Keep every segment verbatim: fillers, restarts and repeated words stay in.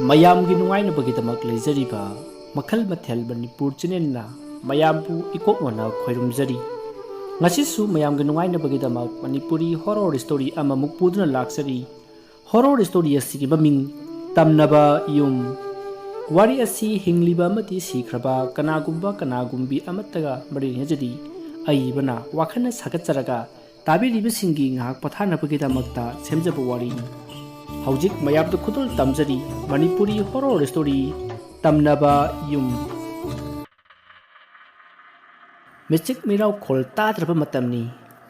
ꯃꯌꯥꯝꯒꯤ ꯅꯨꯡꯉꯥꯏꯅꯕꯒꯤꯗꯃꯛ ꯂꯩꯖꯔꯤꯕ ꯃꯈꯜ ꯃꯊꯦꯜ ꯃꯅꯤꯄꯨꯔ ꯆꯦꯅꯦꯜꯅ ꯃꯌꯥꯝꯕꯨ ꯏꯀꯣꯛ ꯃꯣꯟꯅ ꯈꯣꯏꯔꯨꯝꯖꯔꯤ꯫ ꯉꯁꯤꯁꯨ ꯃꯌꯥꯝꯒꯤ ꯅꯨꯡꯉꯥꯏꯅꯕꯒꯤꯗꯃꯛ ꯃꯅꯤꯄꯨꯔꯤ ꯍꯣꯔꯣꯔ ꯁ꯭ꯇꯣꯔꯤ ꯑꯃꯃꯨꯛ ꯄꯨꯗꯨꯅ ꯂꯥꯛꯆꯔꯤ꯫ ꯍꯣꯔꯣꯔ ꯁ꯭ꯇꯣꯔꯤ ꯑꯁꯤꯒꯤ ꯃꯃꯤꯡ ꯇꯝꯅꯕ ꯌꯨꯝ꯫ ꯋꯥꯔꯤ ꯑꯁꯤ ꯍꯤꯡꯂꯤꯕ ꯑꯃꯗꯤ ꯁꯤꯈ꯭ꯔꯕ ꯀꯅꯥꯒꯨꯝꯕ ꯀꯅꯥꯒꯨꯝꯕꯤ ꯑꯃꯠꯇꯒ ꯃꯔꯤ ꯂꯩꯅꯖꯗꯦ꯫ ꯑꯏꯕꯅ ꯋꯥꯈꯜꯅ ꯁꯥꯒꯠꯆꯔꯒ ꯇꯥꯕꯤꯔꯤꯕꯁꯤꯡꯒꯤ ꯉꯥꯏꯍꯥꯛ ꯄꯣꯊꯥꯅꯕꯒꯤꯗꯃꯛꯇ ꯁꯦꯝꯖꯕ ꯋꯥꯔꯤꯅꯤ꯫ ꯍꯧꯖꯤꯛ ꯃꯌꯥꯝꯗ ꯈꯨꯗꯣꯜ ꯇꯝꯖꯔꯤ ꯃꯅꯤꯄꯨꯔꯤ ꯍꯣꯔꯣꯔ ꯁ꯭ꯇꯣꯔꯤ ꯇꯝꯅꯕ ꯌꯨꯝ꯫ ꯃꯤꯆꯤꯛ ꯃꯤꯔꯥꯎꯈꯣꯜ ꯇꯥꯗ꯭ꯔꯕ ꯃꯇꯝꯅꯤ꯫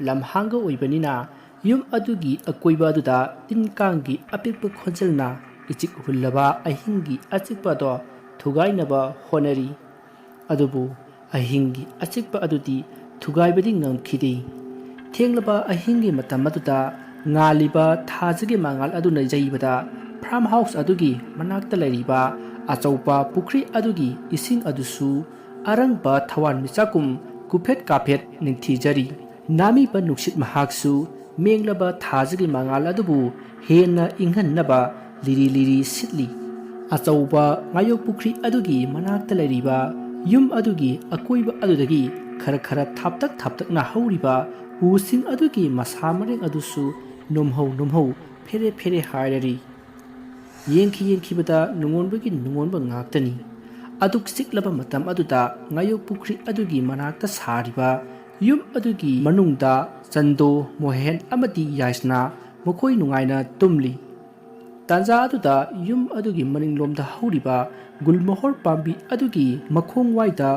ꯂꯝꯍꯥꯡꯒ ꯑꯣꯏꯕꯅꯤꯅ ꯌꯨꯝ ꯑꯗꯨꯒꯤ ꯑꯀꯣꯏꯕ ꯑꯗꯨꯗ ꯇꯤꯟ ꯀꯥꯡꯒꯤ ꯑꯄꯤꯛꯄ ꯈꯣꯟꯖꯦꯜꯅ ꯏꯆꯤꯛ ꯍꯨꯜꯂꯕ ꯑꯍꯤꯡꯒꯤ ꯑꯆꯤꯛꯄ ꯑꯗꯣ ꯊꯨꯒꯥꯏꯅꯕ ꯍꯣꯠꯅꯔꯤ꯫ ꯑꯗꯨꯕꯨ ꯑꯍꯤꯡꯒꯤ ꯑꯆꯤꯛꯄ ꯑꯗꯨꯗꯤ ꯊꯨꯒꯥꯏꯕꯗꯤ ꯉꯝꯈꯤꯗꯦ꯫ ꯊꯦꯡꯂꯕ ꯑꯍꯤꯡꯒꯤ ꯃꯇꯝ ꯑꯗꯨꯗ ꯉꯥꯜꯂꯤꯕ ꯊꯥꯖꯒꯤ ꯃꯉꯥꯜ ꯑꯗꯨꯅ ꯌꯩꯕꯗ ꯐꯥꯔꯝ ꯍꯥꯎꯁ ꯑꯗꯨꯒꯤ ꯃꯅꯥꯛꯇ ꯂꯩꯔꯤꯕ ꯑꯆꯧꯕ ꯄꯨꯈ꯭ꯔꯤ ꯑꯗꯨꯒꯤ ꯏꯁꯤꯡ ꯑꯗꯨꯁꯨ ꯑꯔꯪꯕ ꯊꯋꯥꯟꯃꯤꯆꯥꯛꯀꯨꯝ ꯀꯨꯐꯦꯠ ꯀꯥꯐꯦꯠ ꯅꯤꯡꯊꯤꯖꯔꯤ꯫ ꯅꯥꯃꯤꯕ ꯅꯨꯡꯁꯤꯠ ꯃꯍꯥꯛꯁꯨ ꯃꯦꯡꯂꯕ ꯊꯥꯖꯒꯤ ꯃꯉꯥꯜ ꯑꯗꯨꯕꯨ ꯍꯦꯟꯅ ꯏꯪꯍꯟꯅꯕ ꯂꯤꯔꯤ ꯂꯤꯔꯤ ꯁꯤꯠꯂꯤ꯫ ꯑꯆꯧꯕ ꯉꯥꯌꯣꯛ ꯄꯨꯈ꯭ꯔꯤ ꯑꯗꯨꯒꯤ ꯃꯅꯥꯛꯇ ꯂꯩꯔꯤꯕ ꯌꯨꯝ ꯑꯗꯨꯒꯤ ꯑꯀꯣꯏꯕ ꯑꯗꯨꯗꯒꯤ ꯈꯔ ꯈꯔ ꯊꯥꯞꯇꯛ ꯊꯥꯞꯇꯛꯅ ꯍꯧꯔꯤꯕ ꯎꯁꯤꯡ ꯑꯗꯨꯒꯤ ꯃꯁꯥ ꯃꯔꯦꯡ ꯑꯗꯨꯁꯨ ꯅꯣꯝꯍꯧ ꯅꯣꯝꯍꯧ ꯐꯦꯔꯦ ꯐꯦꯔꯦ ꯍꯥꯏꯔꯔꯤ꯫ ꯌꯦꯡꯈꯤ ꯌꯦꯡꯈꯤꯕꯗ ꯅꯨꯡꯉꯣꯟꯕꯒꯤ ꯅꯨꯡꯉꯣꯟꯕ ꯉꯥꯛꯇꯅꯤ꯫ ꯑꯗꯨꯛ ꯆꯤꯛꯂꯕ ꯃꯇꯝ ꯑꯗꯨꯗ ꯉꯥꯌꯣꯛ ꯄꯨꯈ꯭ꯔꯤ ꯑꯗꯨꯒꯤ ꯃꯅꯥꯛꯇ ꯁꯥꯔꯤꯕ ꯌꯨꯝ ꯑꯗꯨꯒꯤ ꯃꯅꯨꯡꯗ ꯆꯟꯗꯣ, ꯃꯣꯍꯦꯟ ꯑꯃꯗꯤ ꯌꯥꯏꯁꯅꯥ ꯃꯈꯣꯏ ꯅꯨꯡꯉꯥꯏꯅ ꯇꯨꯝꯂꯤ꯫ ꯇꯥꯟꯖꯥ ꯑꯗꯨꯗ ꯌꯨꯝ ꯑꯗꯨꯒꯤ ꯃꯅꯤꯡꯂꯣꯝꯗ ꯍꯧꯔꯤꯕ ꯒꯨꯜꯃꯣꯍꯣꯔ ꯄꯥꯝꯕꯤ ꯑꯗꯨꯒꯤ ꯃꯈꯣꯡꯋꯥꯏꯗ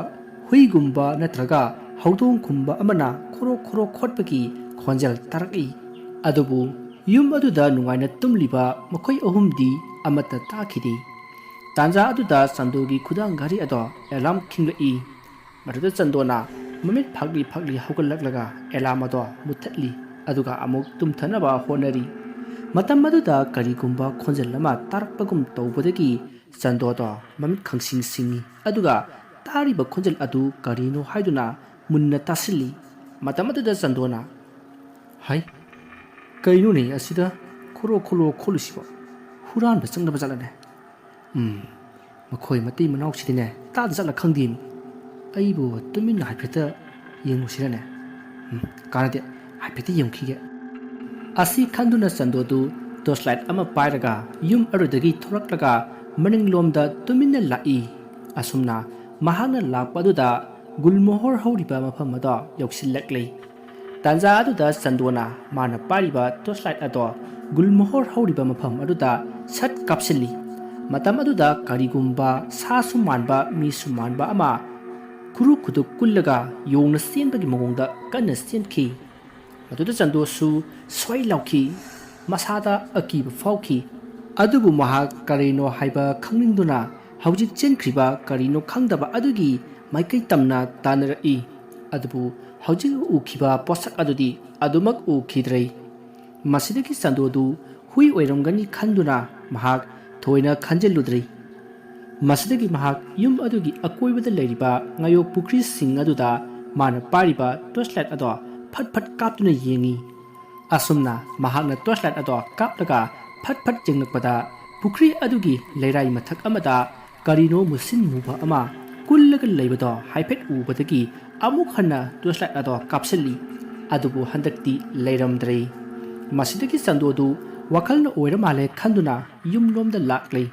ꯍꯨꯏꯒꯨꯝꯕ ꯅꯠꯇ꯭ꯔꯒ ꯍꯧꯗꯣꯡꯒꯨꯝꯕ ꯑꯃꯅ ꯈꯣꯔꯣ ꯈꯣꯔꯣ ꯈꯣꯠꯄꯒꯤ ꯈꯣꯟꯖꯦꯜ ꯇꯥꯔꯛꯏ꯫ ꯑꯗꯨꯕꯨ ꯌꯨꯝ ꯑꯗꯨꯗ ꯅꯨꯡꯉꯥꯏꯅ ꯇꯨꯝꯂꯤꯕ ꯃꯈꯣꯏ ꯑꯍꯨꯝꯗꯤ ꯑꯃꯠꯇ ꯇꯥꯈꯤꯗꯦ꯫ ꯇꯥꯟꯖꯥ ꯑꯗꯨꯗ ꯆꯟꯗꯣꯒꯤ ꯈꯨꯗꯥꯡ ꯘꯔꯤ ꯑꯗꯣ ꯑꯦꯂꯥꯔꯝ ꯈꯤꯡꯂꯛꯏ꯫ ꯃꯗꯨꯗ ꯆꯟꯗꯣꯅ ꯃꯃꯤꯠ ꯐꯥꯛꯂꯤ ꯐꯥꯛꯂꯤ ꯍꯧꯒꯠꯂꯛꯂꯒ ꯑꯦꯂꯥꯔꯝ ꯑꯗꯣ ꯃꯨꯠꯊꯠꯂꯤ꯫ ꯑꯗꯨꯒ ꯑꯃꯨꯛ ꯇꯨꯝꯊꯅꯕ ꯍꯣꯠꯅꯔꯤ꯫ ꯃꯇꯝ ꯑꯗꯨꯗ ꯀꯔꯤꯒꯨꯝꯕ ꯈꯣꯟꯖꯦꯜ ꯑꯃ ꯇꯥꯔꯛꯄꯒꯨꯝ ꯇꯧꯕꯗꯒꯤ ꯆꯟꯗꯣꯗꯣ ꯃꯃꯤꯠ ꯈꯪꯁꯤꯡ ꯁꯤꯡꯏ꯫ ꯑꯗꯨꯒ ꯇꯥꯔꯤꯕ ꯈꯣꯟꯖꯦꯜ ꯑꯗꯨ ꯀꯔꯤꯅꯣ ꯍꯥꯏꯗꯨꯅ ꯃꯨꯟꯅ ꯇꯥꯁꯤꯜꯂꯤ꯫ ꯃꯇꯝ ꯑꯗꯨꯗ ꯆꯟꯗꯣꯅ, "ꯍꯥꯏ, ꯀꯩꯅꯣꯅꯦ ꯑꯁꯤꯗ ꯈꯣꯔꯣ ꯈꯣꯔꯣ ꯈꯣꯠꯂꯤꯁꯤꯕꯣ? ꯍꯨꯔꯥꯟꯕ ꯆꯪꯂꯕ ꯖꯥꯠꯂꯅꯦ?" ꯎꯝ, ꯃꯈꯣꯏ ꯃꯇꯩ ꯃꯅꯥꯎꯁꯤꯗꯤꯅꯦ, ꯇꯥꯟ ꯆꯠꯂ ꯈꯪꯗꯦ꯫ ꯑꯩꯕꯨ ꯇꯨꯃꯤꯟꯅ ꯍꯥꯏꯐꯦꯠꯇ ꯌꯦꯡꯉꯨꯁꯤꯔꯅꯦ? ꯎꯝ, ꯀꯥꯟꯅꯗꯦ, ꯍꯥꯏꯐꯦꯠꯇ ꯌꯦꯡꯈꯤꯒꯦ꯫ ꯑꯁꯤ ꯈꯟꯗꯨꯅ ꯆꯟꯗꯣꯗꯨ ꯇꯣꯔꯆ ꯂꯥꯏꯠ ꯑꯃ ꯄꯥꯏꯔꯒ ꯌꯨꯝ ꯑꯗꯨꯗꯒꯤ ꯊꯣꯔꯛꯂꯒ ꯃꯅꯤꯡꯂꯣꯝꯗ ꯇꯨꯃꯤꯟꯅ ꯂꯥꯛꯏ꯫ ꯑꯁꯨꯝꯅ ꯃꯍꯥꯛꯅ ꯂꯥꯛꯄ ꯑꯗꯨꯗ ꯒꯨꯜꯃꯣꯍꯣꯔ ꯍꯧꯔꯤꯕ ꯃꯐꯝ ꯑꯗꯣ ꯌꯧꯁꯤꯜꯂꯛꯂꯤ꯫ ꯇꯥꯟꯖꯥ ꯑꯗꯨꯗ ꯆꯟꯗꯣꯅ ꯃꯥꯅ ꯄꯥꯏꯔꯤꯕ ꯇꯣꯔꯆ ꯂꯥꯏꯠ ꯑꯗꯣ ꯒꯨꯜꯃꯣꯍꯣꯔ ꯍꯧꯔꯤꯕ ꯃꯐꯝ ꯑꯗꯨꯗ ꯁꯠ ꯀꯥꯞꯁꯤꯜꯂꯤ꯫ ꯃꯇꯝ ꯑꯗꯨꯗ ꯀꯔꯤꯒꯨꯝꯕ ꯁꯥꯁꯨ ꯃꯥꯟꯕ ꯃꯤꯁꯨ ꯃꯥꯟꯕ ꯑꯃ ꯈꯨꯔꯨ ꯈꯨꯗꯨꯛ ꯀꯨꯜꯂꯒ ꯌꯣꯡꯅ ꯆꯦꯟꯕꯒꯤ ꯃꯑꯣꯡꯗ ꯀꯟꯅ ꯆꯦꯟꯈꯤ꯫ ꯃꯗꯨꯗ ꯆꯟꯗꯣꯁꯨ ꯁ꯭ꯋꯥꯏ ꯂꯥꯎꯈꯤ꯫ ꯃꯁꯥꯗ ꯑꯀꯤꯕ ꯐꯥꯎꯈꯤ꯫ ꯑꯗꯨꯕꯨ ꯃꯍꯥꯛ ꯀꯔꯤꯅꯣ ꯍꯥꯏꯕ ꯈꯪꯅꯤꯡꯗꯨꯅ ꯍꯧꯖꯤꯛ ꯆꯦꯟꯈ꯭ꯔꯤꯕ ꯀꯔꯤꯅꯣ ꯈꯪꯗꯕ ꯑꯗꯨꯒꯤ ꯃꯥꯏꯀꯩ ꯇꯝꯅ ꯇꯥꯟꯅꯔꯛꯏ꯫ ꯑꯗꯨꯕꯨ ꯍꯧꯖꯤꯛ ꯎꯈꯤꯕ ꯄꯣꯠꯁꯛ ꯑꯗꯨꯗꯤ ꯑꯗꯨꯃꯛ ꯎꯈꯤꯗ꯭ꯔꯦ꯫ ꯃꯁꯤꯗꯒꯤ ꯆꯟꯗꯣꯗꯨ ꯍꯨꯏ ꯑꯣꯏꯔꯝꯒꯅꯤ ꯈꯟꯗꯨꯅ ꯃꯍꯥꯛ ꯊꯣꯏꯅ ꯈꯟꯖꯤꯜꯂꯨꯗ꯭ꯔꯦ꯫ ꯃꯁꯤꯗꯒꯤ ꯃꯍꯥꯛ ꯌꯨꯝ ꯑꯗꯨꯒꯤ ꯑꯀꯣꯏꯕꯗ ꯂꯩꯔꯤꯕ ꯉꯥꯌꯣꯛ ꯄꯨꯈ꯭ꯔꯤꯁꯤꯡ ꯑꯗꯨꯗ ꯃꯥꯅ ꯄꯥꯏꯔꯤꯕ ꯇꯣꯔꯆ ꯂꯥꯏꯠ ꯑꯗꯣ ꯐꯠ ꯐꯠ ꯀꯥꯞꯇꯨꯅ ꯌꯦꯡꯉꯤ꯫ ꯑꯁꯨꯝꯅ ꯃꯍꯥꯛꯅ ꯇꯣꯔꯆ ꯂꯥꯏꯠ ꯑꯗꯣ ꯀꯥꯞꯂꯒ ꯐꯠ ꯐꯠ ꯌꯦꯡꯂꯛꯄꯗ, ꯄꯨꯈ꯭ꯔꯤ ꯑꯗꯨꯒꯤ ꯂꯩꯔꯥꯏ ꯃꯊꯛ ꯑꯃꯗ ꯀꯔꯤꯅꯣ ꯃꯨꯁꯤꯟ ꯃꯨꯕ ꯑꯃ ꯀꯨꯜꯂꯒ ꯂꯩꯕꯗꯣ ꯍꯥꯏꯐꯦꯠ ꯎꯕꯗꯒꯤ ꯑꯃꯨꯛ ꯍꯟꯅ ꯇꯣꯔꯆ ꯂꯥꯏꯠ ꯑꯗꯣ ꯀꯥꯞꯁꯤꯜꯂꯤ꯫ ꯑꯗꯨꯕꯨ ꯍꯟꯗꯛꯇꯤ ꯂꯩꯔꯝꯗ꯭ꯔꯦ꯫ ꯃꯁꯤꯗꯒꯤ ꯆꯟꯗꯣꯗꯨ ꯋꯥꯈꯜꯅ ꯑꯣꯏꯔ ꯃꯥꯜꯂꯦ ꯈꯟꯗꯨꯅ ꯌꯨꯝꯂꯣꯝꯗ ꯂꯥꯛꯂꯦ꯫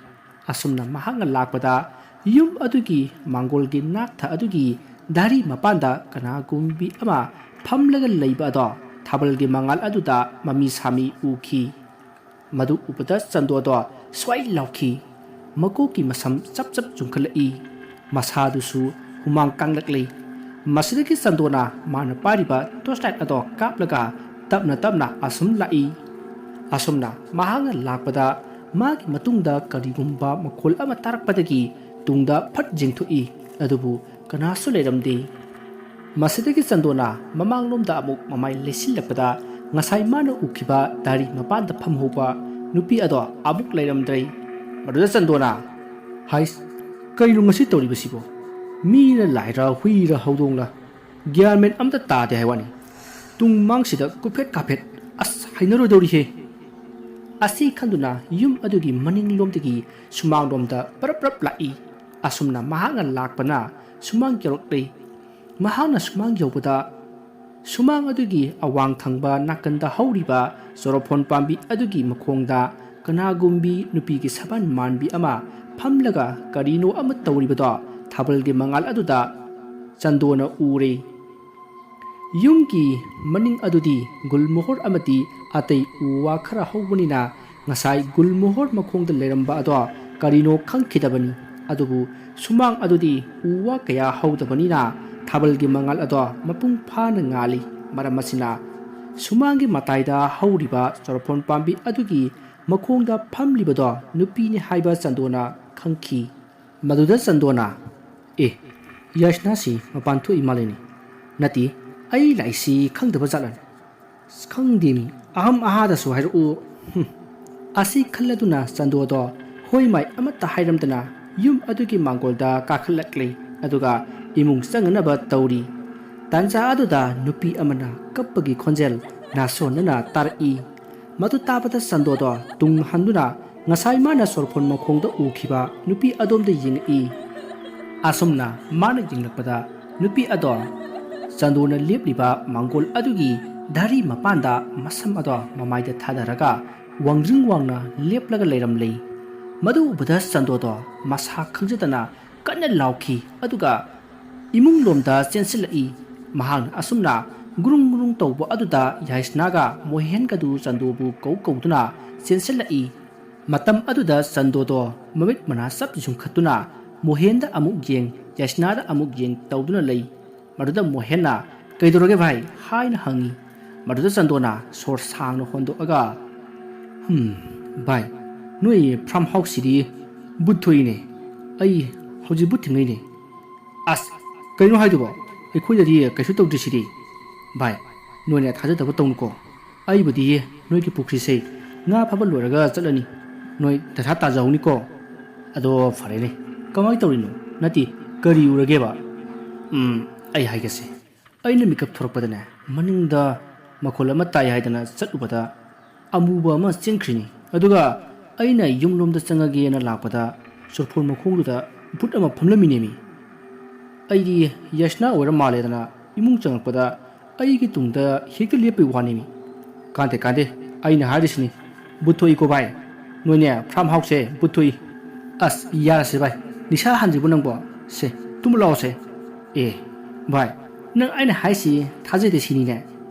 ꯑꯁꯨꯝꯅ ꯃꯍꯥꯛꯅ ꯂꯥꯛꯄꯗ, ꯌꯨꯝ ꯑꯗꯨꯒꯤ ꯃꯥꯡꯒꯣꯜꯒꯤ ꯅꯥꯛꯊ ꯑꯗꯨꯒꯤ ꯗꯥꯔꯤ ꯃꯄꯥꯟꯗ ꯀꯅꯥꯒꯨꯝꯕꯤ ꯑꯃ ꯐꯝꯂꯒ ꯂꯩꯕ ꯑꯗꯣ ꯊꯥꯕꯜꯒꯤ ꯃꯉꯥꯜ ꯑꯗꯨꯗ ꯃꯃꯤ ꯁꯥꯃꯤ ꯎꯈꯤ꯫ ꯃꯗꯨ ꯎꯕꯗ ꯆꯟꯗꯣꯗꯣ ꯁ꯭ꯋꯥꯏ ꯂꯥꯎꯈꯤ꯫ ꯃꯀꯣꯛꯀꯤ ꯃꯁꯝ ꯆꯞ ꯆꯞ ꯆꯨꯡꯈꯠꯂꯛꯏ꯫ ꯃꯁꯥꯗꯨꯁꯨ ꯍꯨꯃꯥꯡ ꯀꯥꯡꯂꯛꯂꯤ꯫ ꯃꯁꯤꯗꯒꯤ ꯆꯟꯗꯣꯅ ꯃꯥꯅ ꯄꯥꯏꯔꯤꯕ ꯇꯣꯔꯆ ꯂꯥꯏꯠ ꯑꯗꯣ ꯀꯥꯞꯂꯒ ꯇꯞꯅ ꯇꯞꯅ ꯑꯁꯨꯝ ꯂꯥꯛꯏ꯫ ꯑꯁꯨꯝꯅ ꯃꯍꯥꯛꯅ ꯂꯥꯛꯄꯗ, ꯃꯥꯒꯤ ꯃꯇꯨꯡꯗ ꯀꯔꯤꯒꯨꯝꯕ ꯃꯈꯣꯜ ꯑꯃ ꯇꯥꯔꯛꯄꯗꯒꯤ ꯇꯨꯡꯗ ꯐꯠ ꯌꯦꯡꯊꯣꯛꯏ꯫ ꯑꯗꯨꯕꯨ ꯀꯅꯥꯁꯨ ꯂꯩꯔꯝꯗꯦ꯫ ꯃꯁꯤꯗꯒꯤ ꯆꯟꯗꯣꯅ ꯃꯃꯥꯡꯂꯣꯝꯗ ꯑꯃꯨꯛ ꯃꯃꯥꯏ ꯂꯩꯁꯤꯜꯂꯛꯄꯗ, ꯉꯁꯥꯏ ꯃꯥꯅ ꯎꯈꯤꯕ ꯗꯥꯔꯤ ꯃꯄꯥꯟꯗ ꯐꯝꯍꯧꯕ ꯅꯨꯄꯤ ꯑꯗꯣ ꯑꯃꯨꯛ ꯂꯩꯔꯝꯗ꯭ꯔꯦ꯫ ꯃꯗꯨꯗ ꯆꯟꯗꯣꯅ, "ꯍꯥꯏꯁ, ꯀꯩꯅꯣ ꯉꯁꯤ ꯇꯧꯔꯤꯕꯁꯤꯕꯣ? ꯃꯤꯔ ꯂꯥꯏꯔ, ꯍꯨꯏꯔ ꯍꯧꯗꯣꯡꯂ? ꯒ꯭ꯌꯥꯟ ꯃꯦꯟ ꯑꯝꯇ ꯇꯥꯗꯦ ꯍꯥꯏ ꯋꯥꯅꯤ꯫ ꯇꯨꯡ ꯃꯥꯡꯁꯤꯗ ꯀꯨꯐꯦꯠ ꯀꯥꯐꯦꯠ, ꯑꯁ, ꯍꯩꯅꯔꯣꯏꯗꯧꯔꯤꯍꯦ!" ꯑꯁꯤ ꯈꯟꯗꯨꯅ ꯌꯨꯝ ꯑꯗꯨꯒꯤ ꯃꯅꯤꯡꯂꯣꯝꯗꯒꯤ ꯁꯨꯃꯥꯡꯂꯣꯝꯗ ꯄꯔꯞ ꯄꯔꯞ ꯂꯥꯛꯏ꯫ ꯑꯁꯨꯝꯅ ꯃꯍꯥꯛꯅ ꯂꯥꯛꯄꯅ ꯁꯨꯃꯥꯡ ꯌꯧꯔꯛꯂꯦ꯫ ꯃꯍꯥꯛꯅ ꯁꯨꯃꯥꯡ ꯌꯧꯕꯗ ꯁꯨꯃꯥꯡ ꯑꯗꯨꯒꯤ ꯑꯋꯥꯡ ꯊꯪꯕ ꯅꯥꯀꯟꯗ ꯍꯧꯔꯤꯕ ꯆꯣꯔꯐꯣꯟ ꯄꯥꯝꯕꯤ ꯑꯗꯨꯒꯤ ꯃꯈꯣꯡꯗ ꯀꯅꯥꯒꯨꯝꯕꯤ ꯅꯨꯄꯤꯒꯤ ꯁꯕꯥꯟ ꯃꯥꯟꯕꯤ ꯑꯃ ꯐꯝꯂꯒ ꯀꯔꯤꯅꯣ ꯑꯃ ꯇꯧꯔꯤꯕꯗꯣ ꯊꯥꯕꯜꯒꯤ ꯃꯉꯥꯜ ꯑꯗꯨꯗ ꯆꯟꯗꯣꯅ ꯎꯔꯦ꯫ ꯌꯨꯝꯒꯤ ꯃꯅꯤꯡ ꯑꯗꯨꯗꯤ ꯒꯨꯜꯃꯣꯍꯣꯔ ꯑꯃꯗꯤ ꯑꯇꯩ ꯎ ꯋꯥ ꯈꯔ ꯍꯧꯕꯅꯤꯅ ꯉꯁꯥꯏ ꯒꯨꯜꯃꯣꯍꯣꯔ ꯃꯈꯣꯡꯗ ꯂꯩꯔꯝꯕ ꯑꯗꯣ ꯀꯔꯤꯅꯣ ꯈꯪꯈꯤꯗꯕꯅꯤ꯫ ꯑꯗꯨꯕꯨ ꯁꯨꯃꯥꯡ ꯑꯗꯨꯗꯤ ꯎ ꯋꯥ ꯀꯌꯥ ꯍꯧꯗꯕꯅꯤꯅ ꯊꯥꯕꯜꯒꯤ ꯃꯉꯥꯜ ꯑꯗꯣ ꯃꯄꯨꯡ ꯐꯥꯅ ꯉꯥꯜꯂꯤ꯫ ꯃꯔꯝ ꯑꯁꯤꯅ ꯁꯨꯃꯥꯡꯒꯤ ꯃꯇꯥꯏꯗ ꯍꯧꯔꯤꯕ ꯆꯣꯔꯐꯣꯟ ꯄꯥꯝꯕꯤ ꯑꯗꯨꯒꯤ ꯃꯈꯣꯡꯗ ꯐꯝꯂꯤꯕꯗꯣ ꯅꯨꯄꯤꯅꯤ ꯍꯥꯏꯕ ꯆꯟꯗꯣꯅ ꯈꯪꯈꯤ꯫ ꯃꯗꯨꯗ ꯆꯟꯗꯣꯅ, "ꯑꯦ, ꯌꯥꯏꯁꯅꯥꯁꯤ ꯃꯄꯥꯟ ꯊꯣꯛꯏ ꯃꯥꯜꯂꯤꯅꯦ꯫ ꯅꯠꯇꯦ, ꯑꯩ ꯂꯥꯛꯏꯁꯤ ꯈꯪꯗꯕ ꯖꯥꯠꯂꯅꯦ? ꯑꯁ, ꯈꯪꯗꯦꯃꯤ, ꯑꯍꯝ ꯑꯍꯥꯗꯁꯨ ꯍꯥꯏꯔꯛꯎ꯫" ꯍꯨꯝ꯫ ꯑꯁꯤ ꯈꯜꯂꯗꯨꯅ ꯆꯟꯗꯣꯗꯣ ꯍꯣꯏ ꯃꯥꯏ ꯑꯃꯠꯇ ꯍꯥꯏꯔꯝꯗꯅ ꯌꯨꯝ ꯑꯗꯨꯒꯤ ꯃꯥꯡꯒꯣꯜꯗ ꯀꯥꯈꯠꯂꯛꯂꯦ꯫ ꯑꯗꯨꯒ ꯏꯃꯨꯡ ꯆꯪꯅꯅꯕ ꯇꯧꯔꯤ꯫ ꯇꯥꯟꯖꯥ ꯑꯗꯨꯗ ꯅꯨꯄꯤ ꯑꯃꯅ ꯀꯞꯄꯒꯤ ꯈꯣꯟꯖꯦꯜ ꯅꯥꯁꯣꯟꯅꯅ ꯇꯥꯔꯛꯏ꯫ ꯃꯗꯨ ꯇꯥꯕꯗ ꯆꯟꯗꯣꯗꯣ ꯇꯨꯡ ꯍꯟꯗꯨꯅ ꯉꯁꯥꯏ ꯃꯥꯅ ꯁꯣꯔꯐꯣꯟ ꯃꯈꯣꯡꯗ ꯎꯈꯤꯕ ꯅꯨꯄꯤ ꯑꯗꯣꯝꯗ ꯌꯦꯡꯉꯛꯏ꯫ ꯑꯁꯨꯝꯅ ꯃꯥꯅ ꯌꯦꯡꯂꯛꯄꯗ ꯅꯨꯄꯤ ꯑꯗꯣ ꯆꯟꯗꯣꯅ ꯂꯦꯞꯂꯤꯕ ꯃꯥꯡꯒꯣꯜ ꯑꯗꯨꯒꯤ ꯙꯔꯤ ꯃꯄꯥꯟꯗ ꯃꯁꯝ ꯑꯗꯣ ꯃꯃꯥꯏꯗ ꯊꯥꯗꯔꯒ ꯋꯥꯡꯖꯤꯡ ꯋꯥꯡꯅ ꯂꯦꯞꯂꯒ ꯂꯩꯔꯝꯂꯦ꯫ ꯃꯗꯨ ꯎꯕꯗ ꯆꯟꯗꯣꯗꯣ ꯃꯁꯥ ꯈꯪꯖꯗꯅ ꯀꯟꯅ ꯂꯥꯎꯈꯤ꯫ ꯑꯗꯨꯒ ꯏꯃꯨꯡꯂꯣꯝꯗ ꯆꯦꯟꯁꯤꯜꯂꯛꯏ꯫ ꯃꯍꯥꯛꯅ ꯑꯁꯨꯝꯅ ꯒꯨꯔꯨꯡ ꯒꯨꯔꯨꯡ ꯇꯧꯕ ꯑꯗꯨꯗ ꯌꯥꯏꯁꯅꯥꯒ ꯃꯣꯍꯦꯟꯒꯗꯨ ꯆꯟꯗꯣꯕꯨ ꯀꯧ ꯀꯧꯗꯨꯅ ꯆꯦꯟꯁꯤꯜꯂꯛꯏ꯫ ꯃꯇꯝ ꯑꯗꯨꯗ ꯆꯟꯗꯣꯗꯣ ꯃꯃꯤꯠ ꯃꯅꯥ ꯆꯞ ꯌꯨꯡꯈꯠꯇꯨꯅ ꯃꯣꯍꯦꯟꯗ ꯑꯃꯨꯛ ꯌꯦꯡ, ꯌꯥꯏꯁꯅꯥꯗ ꯑꯃꯨꯛ ꯌꯦꯡ ꯇꯧꯗꯨꯅ ꯂꯩ꯫ ꯃꯗꯨꯗ ꯃꯣꯍꯦꯟꯅ, "ꯀꯩꯗꯧꯔꯒꯦ ꯚꯥꯏ?" ꯍꯥꯏꯅ ꯍꯪꯉꯤ꯫ ꯃꯗꯨꯗ ꯆꯟꯗꯣꯅ ꯁꯣꯔ ꯁꯥꯡꯅ ꯍꯣꯟꯗꯣꯛꯑꯒ, "ꯍꯝ, ꯚꯥꯏ, ꯅꯣꯏ ꯐꯥꯔꯝ ꯍꯥꯎꯁꯁꯤꯗꯤ ꯚꯨꯠ ꯊꯣꯛꯏꯅꯦ꯫ ꯑꯩ ꯍꯧꯖꯤꯛ ꯚꯨꯠ ꯊꯦꯡꯅꯩꯅꯦ꯫" "ꯑꯁ, ꯀꯩꯅꯣ ꯍꯥꯏꯗꯨꯕꯣ? ꯑꯩꯈꯣꯏꯗꯗꯤ ꯀꯩꯁꯨ ꯇꯧꯗ꯭ꯔꯤꯁꯤꯗꯤ꯫" "ꯚꯥꯏ, ꯅꯣꯏꯅ ꯊꯥꯖꯗꯕ ꯇꯧꯅꯨꯀꯣ꯫ ꯑꯩꯕꯨꯗꯤ ꯅꯣꯏꯒꯤ ꯄꯨꯈ꯭ꯔꯤꯁꯦ ꯉꯥ ꯐꯥꯕ ꯂꯣꯏꯔꯒ ꯆꯠꯂꯅꯤ꯫ ꯅꯣꯏ ꯗꯁꯥ ꯇꯥꯖꯍꯧꯅꯤꯀꯣ꯫" "ꯑꯗꯣ ꯐꯔꯦꯅꯦ, ꯀꯃꯥꯏꯅ ꯇꯧꯔꯤꯅꯣ? ꯅꯠꯇꯦ, ꯀꯔꯤ ꯎꯔꯒꯦꯕ?" "ꯎꯝ, ꯑꯩ ꯍꯥꯏꯒꯦꯁꯦ꯫ ꯑꯩꯅ ꯃꯤꯀꯞ ꯊꯣꯔꯛꯄꯗꯅꯦ, ꯃꯅꯤꯡꯗ ꯃꯈꯣꯜ ꯑꯃ ꯇꯥꯏ ꯍꯥꯏꯗꯅ ꯆꯠꯂꯨꯕꯗ, ꯑꯃꯨꯕ ꯑꯃ ꯆꯦꯟꯈ꯭ꯔꯤꯅꯤ꯫ ꯑꯗꯨꯒ ꯑꯩꯅ ꯌꯨꯝꯂꯣꯝꯗ ꯆꯪꯉꯒꯦꯅ ꯂꯥꯛꯄꯗ ꯆꯨꯔꯐꯣꯟ ꯃꯈꯣꯡꯗꯨꯗ ꯚꯨꯠ ꯑꯃ ꯐꯝꯂꯝꯃꯤꯅꯦꯃꯤ꯫ ꯑꯩꯗꯤ ꯌꯥꯏꯁꯅꯥ ꯑꯣꯏꯔ ꯃꯥꯜꯂꯦꯗꯅ ꯏꯃꯨꯡ ꯆꯪꯉꯛꯄꯗ ꯑꯩꯒꯤ ꯇꯨꯡꯗ ꯍꯦꯛꯇ ꯂꯦꯞꯄꯩ ꯋꯥꯅꯦꯃꯤ꯫ ꯀꯥꯟꯗꯦ ꯀꯥꯟꯗꯦ, ꯑꯩꯅ ꯍꯥꯏꯔꯤꯁꯤꯅꯤ, ꯚꯨꯠ ꯊꯣꯛꯏꯀꯣ ꯚꯥꯏ, ꯅꯣꯏꯅꯦ ꯐꯥꯔꯝ ꯍꯥꯎꯁꯁꯦ ꯚꯨꯠ ꯊꯣꯛꯏ꯫ ꯑꯁ ꯌꯥꯔꯁꯦ ꯚꯥꯏ, ꯅꯤꯁꯥ ꯍꯥꯟꯗ꯭ꯔꯤꯕꯣ ꯅꯪꯕꯣ? ꯁꯦ ꯇꯨꯝꯃꯨ ꯂꯥꯛꯑꯣꯁꯦ꯫ ꯑꯦ ꯚꯥꯏ, ꯅꯪ ꯑꯩꯅ ꯍꯥꯏꯁꯤ ꯊꯥꯖꯗꯦ ꯁꯤꯅꯤꯅꯦ꯫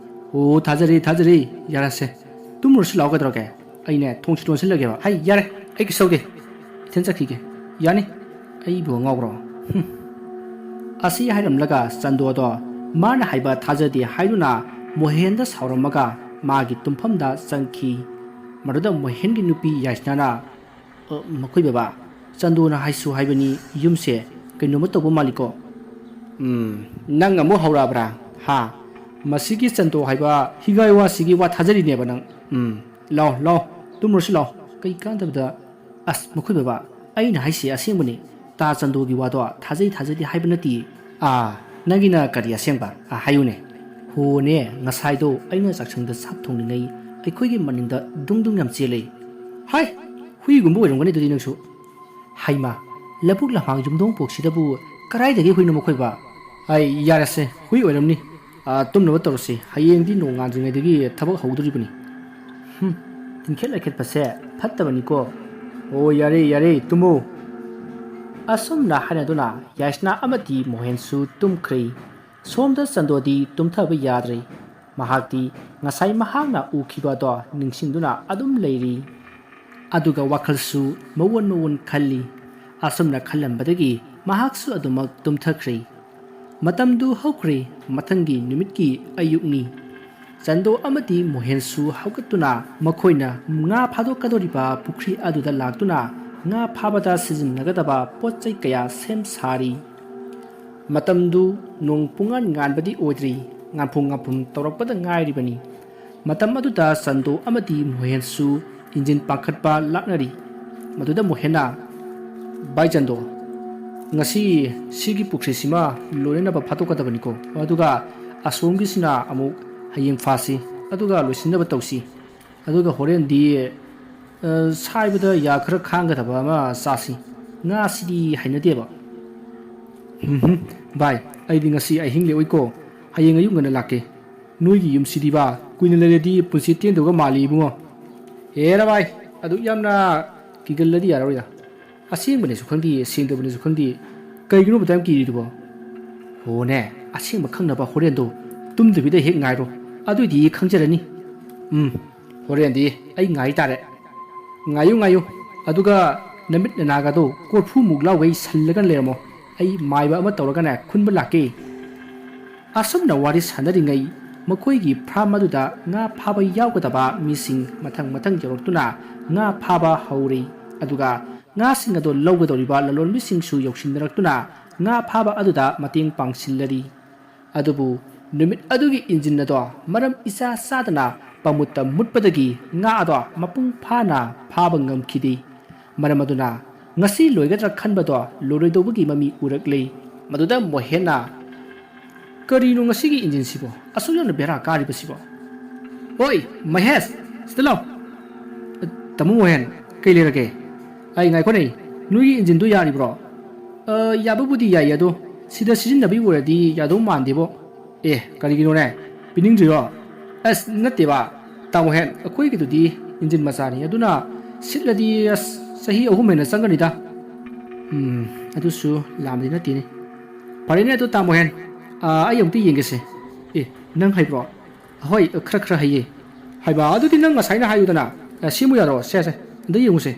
ꯑꯣ ꯊꯥꯖꯔꯦ ꯊꯥꯖꯔꯦ, ꯌꯥꯔꯁꯦ, ꯇꯨꯝꯃꯨꯔꯁꯤ ꯂꯥꯛꯑꯣ ꯀꯩꯗꯧꯔꯒꯦ? ꯑꯩꯅꯦ ꯊꯣꯡꯁꯤ ꯂꯣꯟꯁꯤꯜꯂꯒꯦꯕ꯫ ꯍꯩ ꯌꯥꯔꯦ, ꯑꯩ ꯀꯩꯁꯨ ꯇꯧꯗꯦ, ꯏꯊꯟ ꯆꯠꯈꯤꯒꯦ꯫ ꯌꯥꯅꯤ, ꯑꯩꯕꯨ ꯉꯥꯎꯕ꯭ꯔꯣ? ꯍꯨꯝ꯫ ꯑꯁꯤ ꯍꯥꯏꯔꯝꯂꯒ ꯆꯟꯗꯣꯗꯣ ꯃꯥꯅ ꯍꯥꯏꯕ ꯊꯥꯖꯗꯦ ꯍꯥꯏꯗꯨꯅ ꯃꯣꯍꯦꯟꯗ ꯁꯥꯎꯔꯝꯃꯒ ꯃꯥꯒꯤ ꯇꯨꯝꯐꯝꯗ ꯆꯪꯈꯤ꯫ ꯃꯗꯨꯗ ꯃꯣꯍꯦꯟꯒꯤ ꯅꯨꯄꯤ ꯌꯥꯏꯁꯅꯥꯅ, "ꯑ, ꯃꯈꯣꯏ ꯕꯕꯥ, ꯆꯟꯗꯣꯅ ꯍꯥꯏꯁꯨ ꯍꯥꯏꯕꯅꯤ, ꯌꯨꯝꯁꯦ ꯀꯩꯅꯣꯝꯃ ꯇꯧꯕ ꯃꯥꯜꯂꯤꯀꯣ?" "ꯎꯝ, ꯅꯪ ꯑꯃꯨꯛ ꯍꯧꯔꯛꯑꯕ꯭ꯔꯥ? ꯍꯥ? ꯃꯁꯤꯒꯤ ꯆꯟꯗꯣ ꯍꯥꯏꯕ ꯍꯤꯒꯥꯏꯋꯥꯁꯤꯒꯤ ꯋꯥ ꯊꯥꯖꯔꯤꯅꯦꯕ ꯅꯪ? ꯎꯝ, ꯂꯥꯎ, ꯂꯥꯎ, ꯇꯨꯝꯃꯨꯔꯁꯤ ꯂꯥꯎ꯫ ꯀꯩ ꯀꯥꯟꯗꯕꯗ?" "ꯑꯁ, ꯃꯈꯣꯏ ꯕꯕꯥ, ꯑꯩꯅ ꯍꯥꯏꯁꯦ ꯑꯁꯦꯡꯕꯅꯤ꯫ ꯇꯥ ꯆꯟꯗꯣꯒꯤ ꯋꯥꯗꯣ ꯊꯥꯖꯩ ꯊꯥꯖꯗꯦ ꯍꯥꯏꯕ ꯅꯠꯇꯦ꯫ ꯑꯥ, ꯅꯪꯒꯤꯅ ꯀꯔꯤ ꯑꯁꯦꯡꯕ? ꯑꯥ, ꯍꯥꯏꯌꯨꯅꯦ?" "ꯍꯣꯅꯦ, ꯉꯁꯥꯏꯗꯣ ꯑꯩꯅ ꯆꯥꯛꯁꯪꯗ ꯁꯥꯛ ꯊꯣꯡꯂꯤꯉꯩ ꯑꯩꯈꯣꯏꯒꯤ ꯃꯅꯤꯡꯗ ꯗꯨꯡ ꯗꯨꯡ ꯌꯥꯝ ꯆꯦꯜꯂꯦ꯫" "ꯍꯥꯏ, ꯍꯨꯏꯒꯨꯝꯕ ꯑꯣꯏꯔꯝꯒꯅꯤ ꯑꯗꯨꯗꯤ ꯅꯪꯁꯨ꯫ ꯍꯩꯃꯥ, ꯂꯧꯕꯨꯛ ꯂꯝꯍꯥꯡ ꯌꯨꯝꯊꯣꯡ ꯄꯣꯛꯁꯤꯗꯕꯨ ꯀꯔꯥꯏꯗꯒꯤ ꯍꯨꯏꯅꯣ ꯃꯈꯣꯏꯕ?" "ꯑꯩ ꯌꯥꯔꯦꯁꯦ, ꯍꯨꯏ ꯑꯣꯏꯔꯝꯅꯤ꯫ ꯑꯥ, ꯇꯨꯝꯅꯕ ꯇꯧꯔꯁꯤ, ꯍꯌꯦꯡꯗꯤ ꯅꯣꯡꯉꯥꯟꯗ꯭ꯔꯤꯉꯩꯗꯒꯤ ꯊꯕꯛ ꯍꯧꯗꯣꯔꯤꯕꯅꯤ꯫" "ꯍꯨꯝ, ꯇꯤꯡꯈꯦꯠ ꯂꯩꯈꯦꯠꯄꯁꯦ ꯐꯠꯇꯕꯅꯤꯀꯣ꯫ ꯑꯣ ꯌꯥꯔꯦ ꯌꯥꯔꯦ, ꯇꯨꯝꯃꯨ꯫" ꯑꯁꯨꯝꯅ ꯍꯥꯏꯅꯗꯨꯅ ꯌꯥꯏꯁꯅꯥ ꯑꯃꯗꯤ ꯃꯣꯍꯦꯟꯁꯨ ꯇꯨꯝꯈ꯭ꯔꯦ꯫ ꯁꯣꯝꯗ ꯆꯟꯗꯣꯗꯤ ꯇꯨꯝꯊꯕ ꯌꯥꯗ꯭ꯔꯦ꯫ ꯃꯍꯥꯛꯇꯤ ꯉꯁꯥꯏ ꯃꯍꯥꯛꯅ ꯎꯈꯤꯕꯗꯣ ꯅꯤꯡꯁꯤꯡꯗꯨꯅ ꯑꯗꯨꯝ ꯂꯩꯔꯤ꯫ ꯑꯗꯨꯒ ꯋꯥꯈꯜꯁꯨ ꯃꯑꯣꯟ ꯃꯑꯣꯟ ꯈꯜꯂꯤ꯫ ꯑꯁꯨꯝꯅ ꯈꯜꯂꯝꯕꯗꯒꯤ ꯃꯍꯥꯛꯁꯨ ꯑꯗꯨꯃꯛ ꯇꯨꯝꯊꯈ꯭ꯔꯦ꯫ ꯃꯇꯝꯗꯨ ꯍꯧꯈ꯭ꯔꯦ꯫ ꯃꯊꯪꯒꯤ ꯅꯨꯃꯤꯠꯀꯤ ꯑꯌꯨꯛꯅꯤ꯫ ꯆꯟꯗꯣ ꯑꯃꯗꯤ ꯃꯣꯍꯦꯟꯁꯨ ꯍꯧꯒꯠꯇꯨꯅ ꯃꯈꯣꯏꯅ ꯉꯥ ꯐꯥꯗꯣꯛꯀꯗꯧꯔꯤꯕ ꯄꯨꯈ꯭ꯔꯤ ꯑꯗꯨꯗ ꯂꯥꯛꯇꯨꯅ ꯉꯥ ꯐꯥꯕꯗ ꯁꯤꯖꯤꯟꯅꯒꯗꯕ ꯄꯣꯠ ꯆꯩ ꯀꯌꯥ ꯁꯦꯝ ꯁꯥꯔꯤ꯫ ꯃꯇꯝꯗꯨ ꯅꯣꯡ ꯄꯨꯡꯉꯥꯟ ꯉꯥꯟꯕꯗꯤ ꯑꯣꯏꯗ꯭ꯔꯤ, ꯉꯥꯟꯐꯨꯝ ꯉꯥꯟꯐꯨꯝ ꯇꯧꯔꯛꯄꯗ ꯉꯥꯏꯔꯤꯕꯅꯤ꯫ ꯃꯇꯝ ꯑꯗꯨꯗ ꯆꯟꯗꯣ ꯑꯃꯗꯤ ꯃꯣꯍꯦꯟꯁꯨ ꯏꯟꯖꯤꯟ ꯄꯥꯟꯈꯠꯄ ꯂꯥꯛꯅꯔꯤ꯫ ꯃꯗꯨꯗ ꯃꯣꯍꯦꯟꯅ, "ꯚꯥꯏ ꯆꯟꯗꯣ, ꯉꯁꯤ ꯁꯤꯒꯤ ꯄꯨꯈ꯭ꯔꯤꯁꯤꯃ ꯂꯣꯏꯅꯅꯕ ꯐꯥꯗꯣꯛꯀꯗꯕꯅꯤꯀꯣ, ꯑꯗꯨꯒ ꯑꯁꯣꯝꯒꯤꯁꯤꯅ ꯑꯃꯨꯛ ꯍꯌꯦꯡ ꯐꯥꯁꯤ, ꯑꯗꯨꯒ ꯂꯣꯏꯁꯤꯟꯅꯕ ꯇꯧꯁꯤ꯫ ꯑꯗꯨꯒ ꯍꯣꯔꯦꯟꯗꯤ, ꯑ, ꯁꯥꯏꯕꯗ ꯌꯥ ꯈꯔ ꯈꯥꯡꯒꯗꯕ ꯑꯃ ꯆꯥꯁꯤ꯫ ꯉꯥꯁꯤꯗꯤ ꯍꯩꯅꯗꯦꯕ꯫ ꯎꯝꯍꯨꯝ, ꯚꯥꯏ, ꯑꯩꯗꯤ ꯉꯁꯤ ꯑꯍꯤꯡ ꯂꯦꯛꯑꯣꯏꯀꯣ꯫ ꯍꯌꯦꯡ ꯑꯌꯨꯛ ꯉꯟꯅ ꯂꯥꯛꯀꯦ꯫ ꯅꯣꯏꯒꯤ ꯌꯨꯝꯁꯤꯗꯤꯕ, ꯀꯨꯏꯅ ꯂꯩꯔꯗꯤ ꯄꯨꯟꯁꯤ ꯇꯦꯟꯗꯧꯒ ꯃꯥꯜꯂꯤ ꯏꯕꯨꯡꯉꯣ꯫ ꯍꯦꯔꯥ ꯚꯥꯏ, ꯑꯗꯨꯛ ꯌꯥꯝꯅ ꯀꯤꯒꯜꯂꯗꯤ ꯌꯥꯔꯔꯣꯏꯗ꯫ ꯑꯁꯦꯡꯕꯅꯦꯁꯨ ꯈꯪꯗꯦ, ꯁꯦꯡꯗꯕꯅꯦꯁꯨ ꯈꯪꯗꯦ꯫ ꯀꯩꯒꯤꯅꯣ ꯑꯗꯨꯛ ꯌꯥꯝ ꯀꯤꯔꯤꯗꯨꯕꯣ? ꯍꯣꯅꯦ, ꯑꯁꯦꯡꯕ ꯈꯪꯅꯕ ꯍꯣꯔꯦꯟꯗꯣ ꯇꯨꯝꯗꯕꯤꯗ ꯍꯦꯛ ꯉꯥꯏꯔꯣ꯫ ꯑꯗꯨꯏꯗꯤ ꯈꯪꯖꯔꯅꯤ꯫ ꯎꯝ, ꯍꯣꯔꯦꯟꯗꯤ ꯑꯩ ꯉꯥꯏ ꯇꯥꯔꯦ꯫ ꯉꯥꯏꯌꯨ, ꯉꯥꯏꯌꯨ꯫ ꯑꯗꯨꯒ ꯅꯃꯤꯠ ꯅꯅꯥꯒꯗꯣ ꯀꯣꯔꯐꯨꯃꯨꯛ ꯂꯥꯎꯒꯩ ꯁꯜꯂꯒ ꯂꯩꯔꯝꯃꯣ꯫ ꯑꯩ ꯃꯥꯏꯕ ꯑꯃ ꯇꯧꯔꯒꯅꯦ ꯈꯨꯟꯕ ꯂꯥꯛꯀꯦ꯫ ꯑꯁꯨꯝꯅ ꯋꯥꯔꯤ ꯁꯥꯟꯅꯔꯤꯉꯩ ꯃꯈꯣꯏꯒꯤ ꯐꯥꯔꯝ ꯑꯗꯨꯗ ꯉꯥ ꯐꯥꯕ ꯌꯥꯎꯒꯗꯕ ꯃꯤꯁꯤꯡ ꯃꯊꯪ ꯃꯊꯪ ꯌꯧꯔꯛꯇꯨꯅ ꯉꯥ ꯐꯥꯕ ꯍꯧꯔꯤ꯫ ꯑꯗꯨꯒ ꯉꯥꯁꯤꯡ ꯑꯗꯣ ꯂꯧꯒꯗꯧꯔꯤꯕ ꯂꯂꯣꯟꯕꯤꯁꯤꯡꯁꯨ ꯌꯧꯁꯤꯟꯅꯔꯛꯇꯨꯅ ꯉꯥ ꯐꯥꯕ ꯑꯗꯨꯗ ꯃꯇꯦꯡ ꯄꯥꯡꯁꯤꯜꯂꯔꯤ꯫ ꯑꯗꯨꯕꯨ ꯅꯨꯃꯤꯠ ꯑꯗꯨꯒꯤ ꯏꯟꯖꯤꯟ ꯑꯗꯣ ꯃꯔꯝ ꯏꯆꯥ ꯆꯥꯗꯅ ꯄꯥꯃꯨꯠꯇ ꯃꯨꯠꯄꯗꯒꯤ ꯉꯥ ꯑꯗꯣ ꯃꯄꯨꯡ ꯐꯥꯅ ꯐꯥꯕ ꯉꯝꯈꯤꯗꯦ꯫ ꯃꯔꯝ ꯑꯗꯨꯅ ꯉꯁꯤ ꯂꯣꯏꯒꯗ꯭ꯔꯥ ꯈꯟꯕꯗꯣ ꯂꯣꯏꯔꯣꯏꯗꯧꯕꯒꯤ ꯃꯃꯤ ꯎꯔꯛꯂꯦ꯫ ꯃꯗꯨꯗ ꯃꯣꯍꯦꯟꯅ, "ꯀꯔꯤꯅꯣ ꯉꯁꯤꯒꯤ ꯏꯟꯖꯤꯟꯁꯤꯕꯣ? ꯑꯁꯨꯛ ꯌꯥꯝꯅ ꯕꯦꯔꯥ ꯀꯥꯔꯤꯕꯁꯤꯕꯣ?" "ꯑꯣꯏ, ꯃꯍꯦꯁ, ꯁꯤꯗ ꯂꯥꯎ!" "ꯇꯥꯃꯣ ꯃꯣꯍꯦꯟ, ꯀꯩ ꯂꯩꯔꯒꯦ?" "ꯑꯩ ꯉꯥꯏꯈꯣꯅꯦ, ꯅꯣꯏꯒꯤ ꯏꯟꯖꯤꯟꯗꯣ ꯌꯥꯔꯤꯕ꯭ꯔꯣ?" "ꯑ, ꯌꯥꯕꯕꯨꯗꯤ ꯌꯥꯏ, ꯑꯗꯣ ꯁꯤꯗ ꯁꯤꯖꯤꯟꯅꯕꯒꯤ ꯑꯣꯏꯔꯗꯤ ꯌꯥꯗꯧ ꯃꯥꯟꯗꯦꯕꯣ꯫" "ꯑꯦ, ꯀꯔꯤꯒꯤꯅꯣꯅꯦ? ꯄꯤꯅꯤꯡꯗ꯭ꯔꯤꯔꯣ?" "ꯑꯁ, ꯅꯠꯇꯦꯕ, ꯇꯥꯃꯣ ꯍꯦꯟ, ꯑꯩꯈꯣꯏꯒꯤꯗꯨꯗꯤ ꯏꯟꯖꯤꯟ ꯃꯆꯥꯅꯤ, ꯑꯗꯨꯅ ꯁꯤꯠꯂꯗꯤ, ꯑꯁ, ꯆꯍꯤ ꯑꯍꯨꯝ ꯍꯦꯟꯅ ꯆꯪꯒꯅꯤꯗ꯫" "ꯎꯝ, ꯑꯗꯨꯁꯨ ꯂꯥꯟꯕꯗꯤ ꯅꯠꯇꯦꯅꯦ꯫ ꯐꯔꯦꯅꯦ, ꯑꯗꯨ ꯇꯥꯃꯣ ꯍꯦꯟ, ꯑ, ꯑꯩ ꯑꯃꯨꯛꯇ ꯌꯦꯡꯒꯦꯁꯦ꯫" "ꯑꯦ, ꯅꯪ ꯍꯩꯕ꯭ꯔꯣ?" "ꯍꯣꯏ, ꯈꯔ ꯈꯔ ꯍꯩꯌꯦ꯫" "ꯍꯩꯕ, ꯑꯗꯨꯗꯤ ꯅꯪ ꯉꯁꯥꯏꯅ ꯍꯥꯏꯌꯨꯗꯅ꯫ ꯑ, ꯁꯦꯝꯃꯨ ꯌꯥꯔꯣ? ꯁꯦ, ꯁꯦ, ꯑꯝꯇ ꯌꯦꯡꯉꯨꯁꯦ꯫"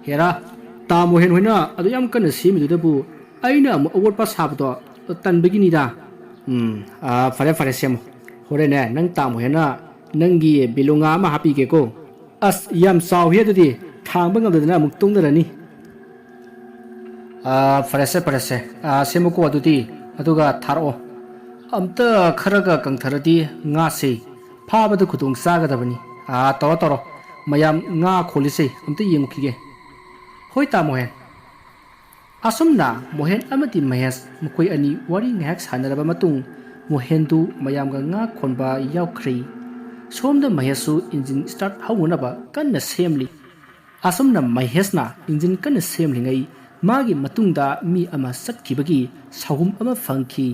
"ꯍꯦꯔꯥ, ꯇꯥꯃꯣ ꯍꯦꯟ ꯍꯣꯏꯅ ꯑꯗꯨ ꯌꯥꯝ ꯀꯟꯅ ꯁꯦꯝꯃꯤꯗꯨꯗꯕꯨ ꯑꯩꯅ ꯑꯃꯨꯛ ꯑꯋꯣꯠꯄ ꯁꯥꯕꯗꯣ ꯇꯟꯕꯒꯤꯅꯤꯗ꯫" "ꯎꯝ, ꯑ, ꯐꯔꯦ, ꯐꯔꯦ, ꯁꯦꯝꯃꯣ꯫ ꯍꯣꯔꯦꯟꯅꯦ, ꯅꯪ ꯇꯥꯃꯣ ꯍꯦꯟꯅ ꯅꯪꯒꯤ ꯕꯦꯂꯨꯉꯥ ꯑꯃ ꯍꯥꯞꯄꯤꯒꯦꯀꯣ꯫" "ꯑꯁ, ꯌꯥꯝ ꯆꯥꯎꯍꯦ, ꯑꯗꯨꯗꯤ ꯊꯥꯡꯕ ꯉꯝꯗꯗꯅ ꯑꯃꯨꯛ ꯇꯣꯡꯅꯔꯅꯤ꯫" "ꯑ, ꯐꯔꯦꯁꯦ, ꯐꯔꯦꯁꯦ꯫ ꯑ, ꯁꯦꯝꯃꯨꯀꯣ ꯑꯗꯨꯗꯤ, ꯑꯗꯨꯒ ꯊꯥꯔꯛꯑꯣ꯫ ꯑꯝꯇ ꯈꯔꯒ ꯀꯪꯊꯔꯗꯤ ꯉꯥꯁꯦ ꯐꯥꯕꯗ ꯈꯨꯗꯣꯡ ꯆꯥꯒꯗꯕꯅꯤ꯫ ꯑ, ꯇꯧꯔꯣ, ꯇꯧꯔꯣ꯫ ꯃꯌꯥꯝ ꯉꯥ ꯈꯣꯜꯂꯤꯁꯦ ꯑꯝꯇ ꯌꯦꯡꯉꯨꯈꯤꯒꯦ꯫" "ꯍꯣꯏ, ꯇꯥꯃꯣ ꯍꯦꯟ꯫" ꯑꯁꯨꯝꯅ ꯃꯣꯍꯦꯟ ꯑꯃꯗꯤ ꯃꯍꯦꯁ ꯃꯈꯣꯏ ꯑꯅꯤ ꯋꯥꯔꯤ ꯉꯥꯏꯍꯥꯛ ꯁꯥꯟꯅꯔꯕ ꯃꯇꯨꯡ, ꯃꯣꯍꯦꯟꯗꯨ ꯃꯌꯥꯝꯒ ꯉꯥ ꯈꯣꯟꯕ ꯌꯥꯎꯈ꯭ꯔꯦ꯫ ꯁꯣꯝꯗ ꯃꯍꯦꯁꯁꯨ ꯏꯟꯖꯤꯟ ꯁ꯭ꯇꯥꯔꯠ ꯍꯧꯅꯅꯕ ꯀꯟꯅ ꯁꯦꯝꯂꯤ꯫ ꯑꯁꯨꯝꯅ ꯃꯍꯦꯁꯅ ꯏꯟꯖꯤꯟ ꯀꯟꯅ ꯁꯦꯝꯂꯤꯉꯩ ꯃꯥꯒꯤ ꯃꯇꯨꯡꯗ ꯃꯤ ꯑꯃ ꯆꯠꯈꯤꯕꯒꯤ ꯁꯥꯍꯨꯝ ꯑꯃ ꯐꯪꯈꯤ꯫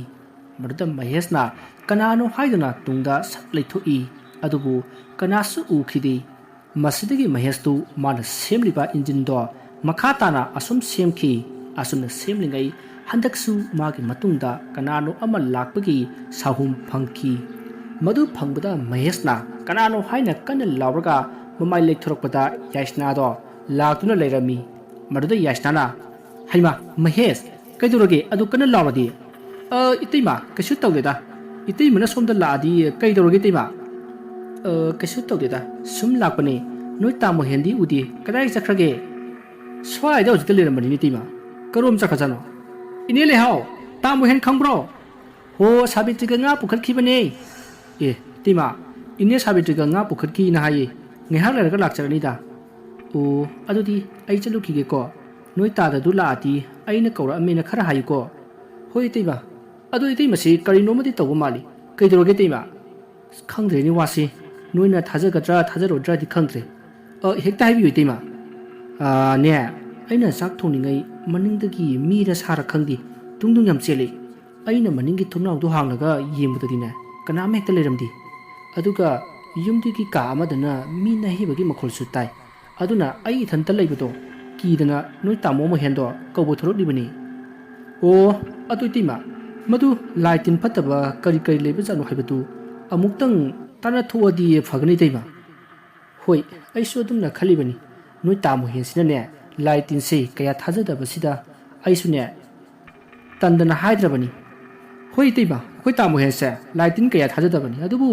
ꯃꯗꯨꯗ ꯃꯍꯦꯁꯅ ꯀꯅꯥꯅꯣ ꯍꯥꯏꯗꯨꯅ ꯇꯨꯡꯗ ꯁꯠ ꯂꯩꯊꯣꯛꯏ꯫ ꯑꯗꯨꯕꯨ ꯀꯅꯥꯁꯨ ꯎꯈꯤꯗꯦ꯫ ꯃꯁꯤꯗꯒꯤ ꯃꯍꯦꯁꯇꯨ ꯃꯥꯅ ꯁꯦꯝꯂꯤꯕ ꯏꯟꯖꯤꯟꯗꯣ ꯃꯈꯥ ꯇꯥꯅ ꯑꯁꯨꯝ ꯁꯦꯝꯈꯤ꯫ ꯑꯁꯨꯝꯅ ꯁꯦꯝꯂꯤꯉꯩ ꯍꯟꯗꯛꯁꯨ ꯃꯥꯒꯤ ꯃꯇꯨꯡꯗ ꯀꯅꯥꯅꯣ ꯑꯃ ꯂꯥꯛꯄꯒꯤ ꯁꯥꯍꯨꯝ ꯐꯪꯈꯤ꯫ ꯃꯗꯨ ꯐꯪꯕꯗ ꯃꯍꯦꯁꯅ ꯀꯅꯥꯅꯣ ꯍꯥꯏꯅ ꯀꯟꯅ ꯂꯥꯎꯔꯒ ꯃꯃꯥꯏ ꯂꯩꯊꯣꯔꯛꯄꯗ ꯌꯥꯏꯁꯅꯥꯗꯣ ꯂꯥꯛꯇꯨꯅ ꯂꯩꯔꯝꯃꯤ꯫ ꯃꯗꯨꯗ ꯌꯥꯏꯁꯅꯥꯅ, "ꯍꯩꯃꯥ, ꯃꯍꯦꯁ, ꯀꯩꯗꯧꯔꯒꯦ? ꯑꯗꯨ ꯀꯟꯅ ꯂꯥꯎꯔꯗꯤ?" "ꯑ, ꯏꯇꯩꯃ, ꯀꯩꯁꯨ ꯇꯧꯗꯦꯗ꯫ ꯏꯇꯩꯃꯅ ꯁꯣꯝꯗ ꯂꯥꯛꯑꯗꯤ ꯀꯩꯗꯧꯔꯒꯦ, ꯏꯇꯩꯃ?" "ꯑ, ꯀꯩꯁꯨ ꯇꯧꯗꯦꯗ꯫ ꯁꯨꯝ ꯂꯥꯛꯄꯅꯦ꯫ ꯅꯣꯏ ꯇꯥꯃꯣ ꯍꯦꯟꯗꯤ ꯎꯗꯦ꯫ ꯀꯗꯥꯏ ꯆꯠꯈ꯭ꯔꯒꯦ?" "ꯁ꯭ꯋꯥꯏꯗ ꯍꯧꯖꯤꯛꯇ ꯂꯩꯔꯝꯕꯅꯤꯅꯦ, ꯏꯇꯩꯃ꯫ ꯀꯔꯣꯝ ꯆꯠꯈ꯭ꯔꯖꯥꯠꯅꯣ?" "ꯏꯅꯦ ꯂꯩꯍꯥꯎ, ꯇꯥꯃꯣ ꯍꯦꯟ ꯈꯪꯕ꯭ꯔꯣ?" "ꯍꯣ, ꯁꯥꯕꯤꯇ꯭ꯔꯤꯒ ꯉꯥ ꯄꯨꯈꯠꯈꯤꯕꯅꯦ꯫" "ꯑꯦ, ꯏꯇꯩꯃ, ꯏꯅꯦ ꯁꯥꯕꯤꯇ꯭ꯔꯤꯒ ꯉꯥ ꯄꯨꯈꯠꯈꯤꯅ ꯍꯥꯏꯌꯦ꯫ ꯉꯥꯏꯍꯥꯛ ꯂꯩꯔꯒ ꯂꯥꯛꯆꯔꯅꯤꯗ꯫" "ꯑꯣ, ꯑꯗꯨꯗꯤ ꯑꯩ ꯆꯠꯂꯨꯈꯤꯒꯦꯀꯣ꯫ ꯅꯣꯏ ꯇꯥꯗꯗꯨ ꯂꯥꯛꯑꯗꯤ ꯑꯩꯅ ꯀꯧꯔꯛꯑꯝꯃꯦꯅ ꯈꯔ ꯍꯥꯏꯌꯨꯀꯣ꯫" "ꯍꯣꯏ, ꯏꯇꯩꯃ꯫ ꯑꯗꯣ ꯏꯇꯩꯃꯁꯤ ꯀꯔꯤꯅꯣꯃꯗꯤ ꯇꯧꯕ ꯃꯥꯜꯂꯤ꯫ ꯀꯩꯗꯧꯔꯒꯦ, ꯏꯇꯩꯃ?" "ꯑꯁ, ꯈꯪꯗ꯭ꯔꯦꯅꯦ ꯋꯥꯁꯤ꯫ ꯅꯣꯏꯅ ꯊꯥꯖꯒꯗ꯭ꯔꯥ ꯊꯥꯖꯔꯣꯏꯗ꯭ꯔꯥꯗꯤ ꯈꯪꯗ꯭ꯔꯦ꯫" "ꯑ, ꯍꯦꯛꯇ ꯍꯥꯏꯕꯤꯌꯨ, ꯏꯇꯩꯃ꯫" "ꯑꯥ, ꯅꯦ, ꯑꯩꯅ ꯆꯥꯛ ꯊꯣꯡꯂꯤꯉꯩ ꯃꯅꯤꯡꯗꯒꯤ ꯃꯤꯔ ꯁꯥꯔ ꯈꯪꯗꯦ, ꯇꯨꯡ ꯇꯨꯡ ꯌꯥꯝ ꯆꯦꯜꯂꯤ꯫ ꯑꯩꯅ ꯃꯅꯤꯡꯒꯤ ꯊꯣꯡꯅꯥꯎꯗꯣ ꯍꯥꯡꯂꯒ ꯌꯦꯡꯕꯗꯗꯤꯅꯦ, ꯀꯅꯥꯝ ꯍꯦꯛꯇ ꯂꯩꯔꯝꯗꯦ꯫ ꯑꯗꯨꯒ ꯌꯨꯝꯗꯨꯒꯤ ꯀꯥ ꯑꯃꯗꯅ ꯃꯤ ꯅꯥꯍꯩꯕꯒꯤ ꯃꯈꯣꯜꯁꯨ ꯇꯥꯏ꯫ ꯑꯗꯨꯅ ꯑꯩ ꯏꯊꯟꯇ ꯂꯩꯕꯗꯣ ꯀꯤꯗꯅ ꯅꯣꯏ ꯇꯥꯃꯣ ꯃꯍꯦꯟꯗꯣ ꯀꯧꯕ ꯊꯣꯔꯛꯂꯤꯕꯅꯤ꯫" "ꯑꯣ, ꯑꯗꯨ ꯏꯇꯩꯃ, ꯃꯗꯨ ꯂꯥꯏ ꯇꯤꯟ ꯐꯠꯇꯕ ꯀꯔꯤ ꯀꯔꯤ ꯂꯩꯕꯖꯥꯠꯅꯣ ꯍꯥꯏꯕꯗꯨ ꯑꯃꯨꯛꯇꯪ ꯇꯥꯟꯅ ꯊꯣꯛꯑꯗꯤ ꯐꯒꯅꯤ, ꯏꯇꯩꯃ꯫" "ꯍꯣꯏ, ꯑꯩꯁꯨ ꯑꯗꯨꯝꯅ ꯈꯜꯂꯤꯕꯅꯤ꯫ ꯅꯣꯏ ꯇꯥꯃꯣ ꯍꯦꯟꯁꯤꯅꯅꯦ, ꯂꯥꯏ ꯇꯤꯟꯁꯦ ꯀꯌꯥ ꯊꯥꯖꯗꯕꯁꯤꯗ ꯑꯩꯁꯨꯅꯦ ꯇꯟꯗꯅ ꯍꯥꯏꯗ꯭ꯔꯕꯅꯤ꯫" "ꯍꯣꯏ, ꯏꯇꯩꯃ, ꯑꯩꯈꯣꯏ ꯇꯥꯃꯣ ꯍꯦꯟꯁꯦ ꯂꯥꯏ ꯇꯤꯟ ꯀꯌꯥ ꯊꯥꯖꯗꯕꯅꯤ꯫ ꯑꯗꯨꯕꯨ,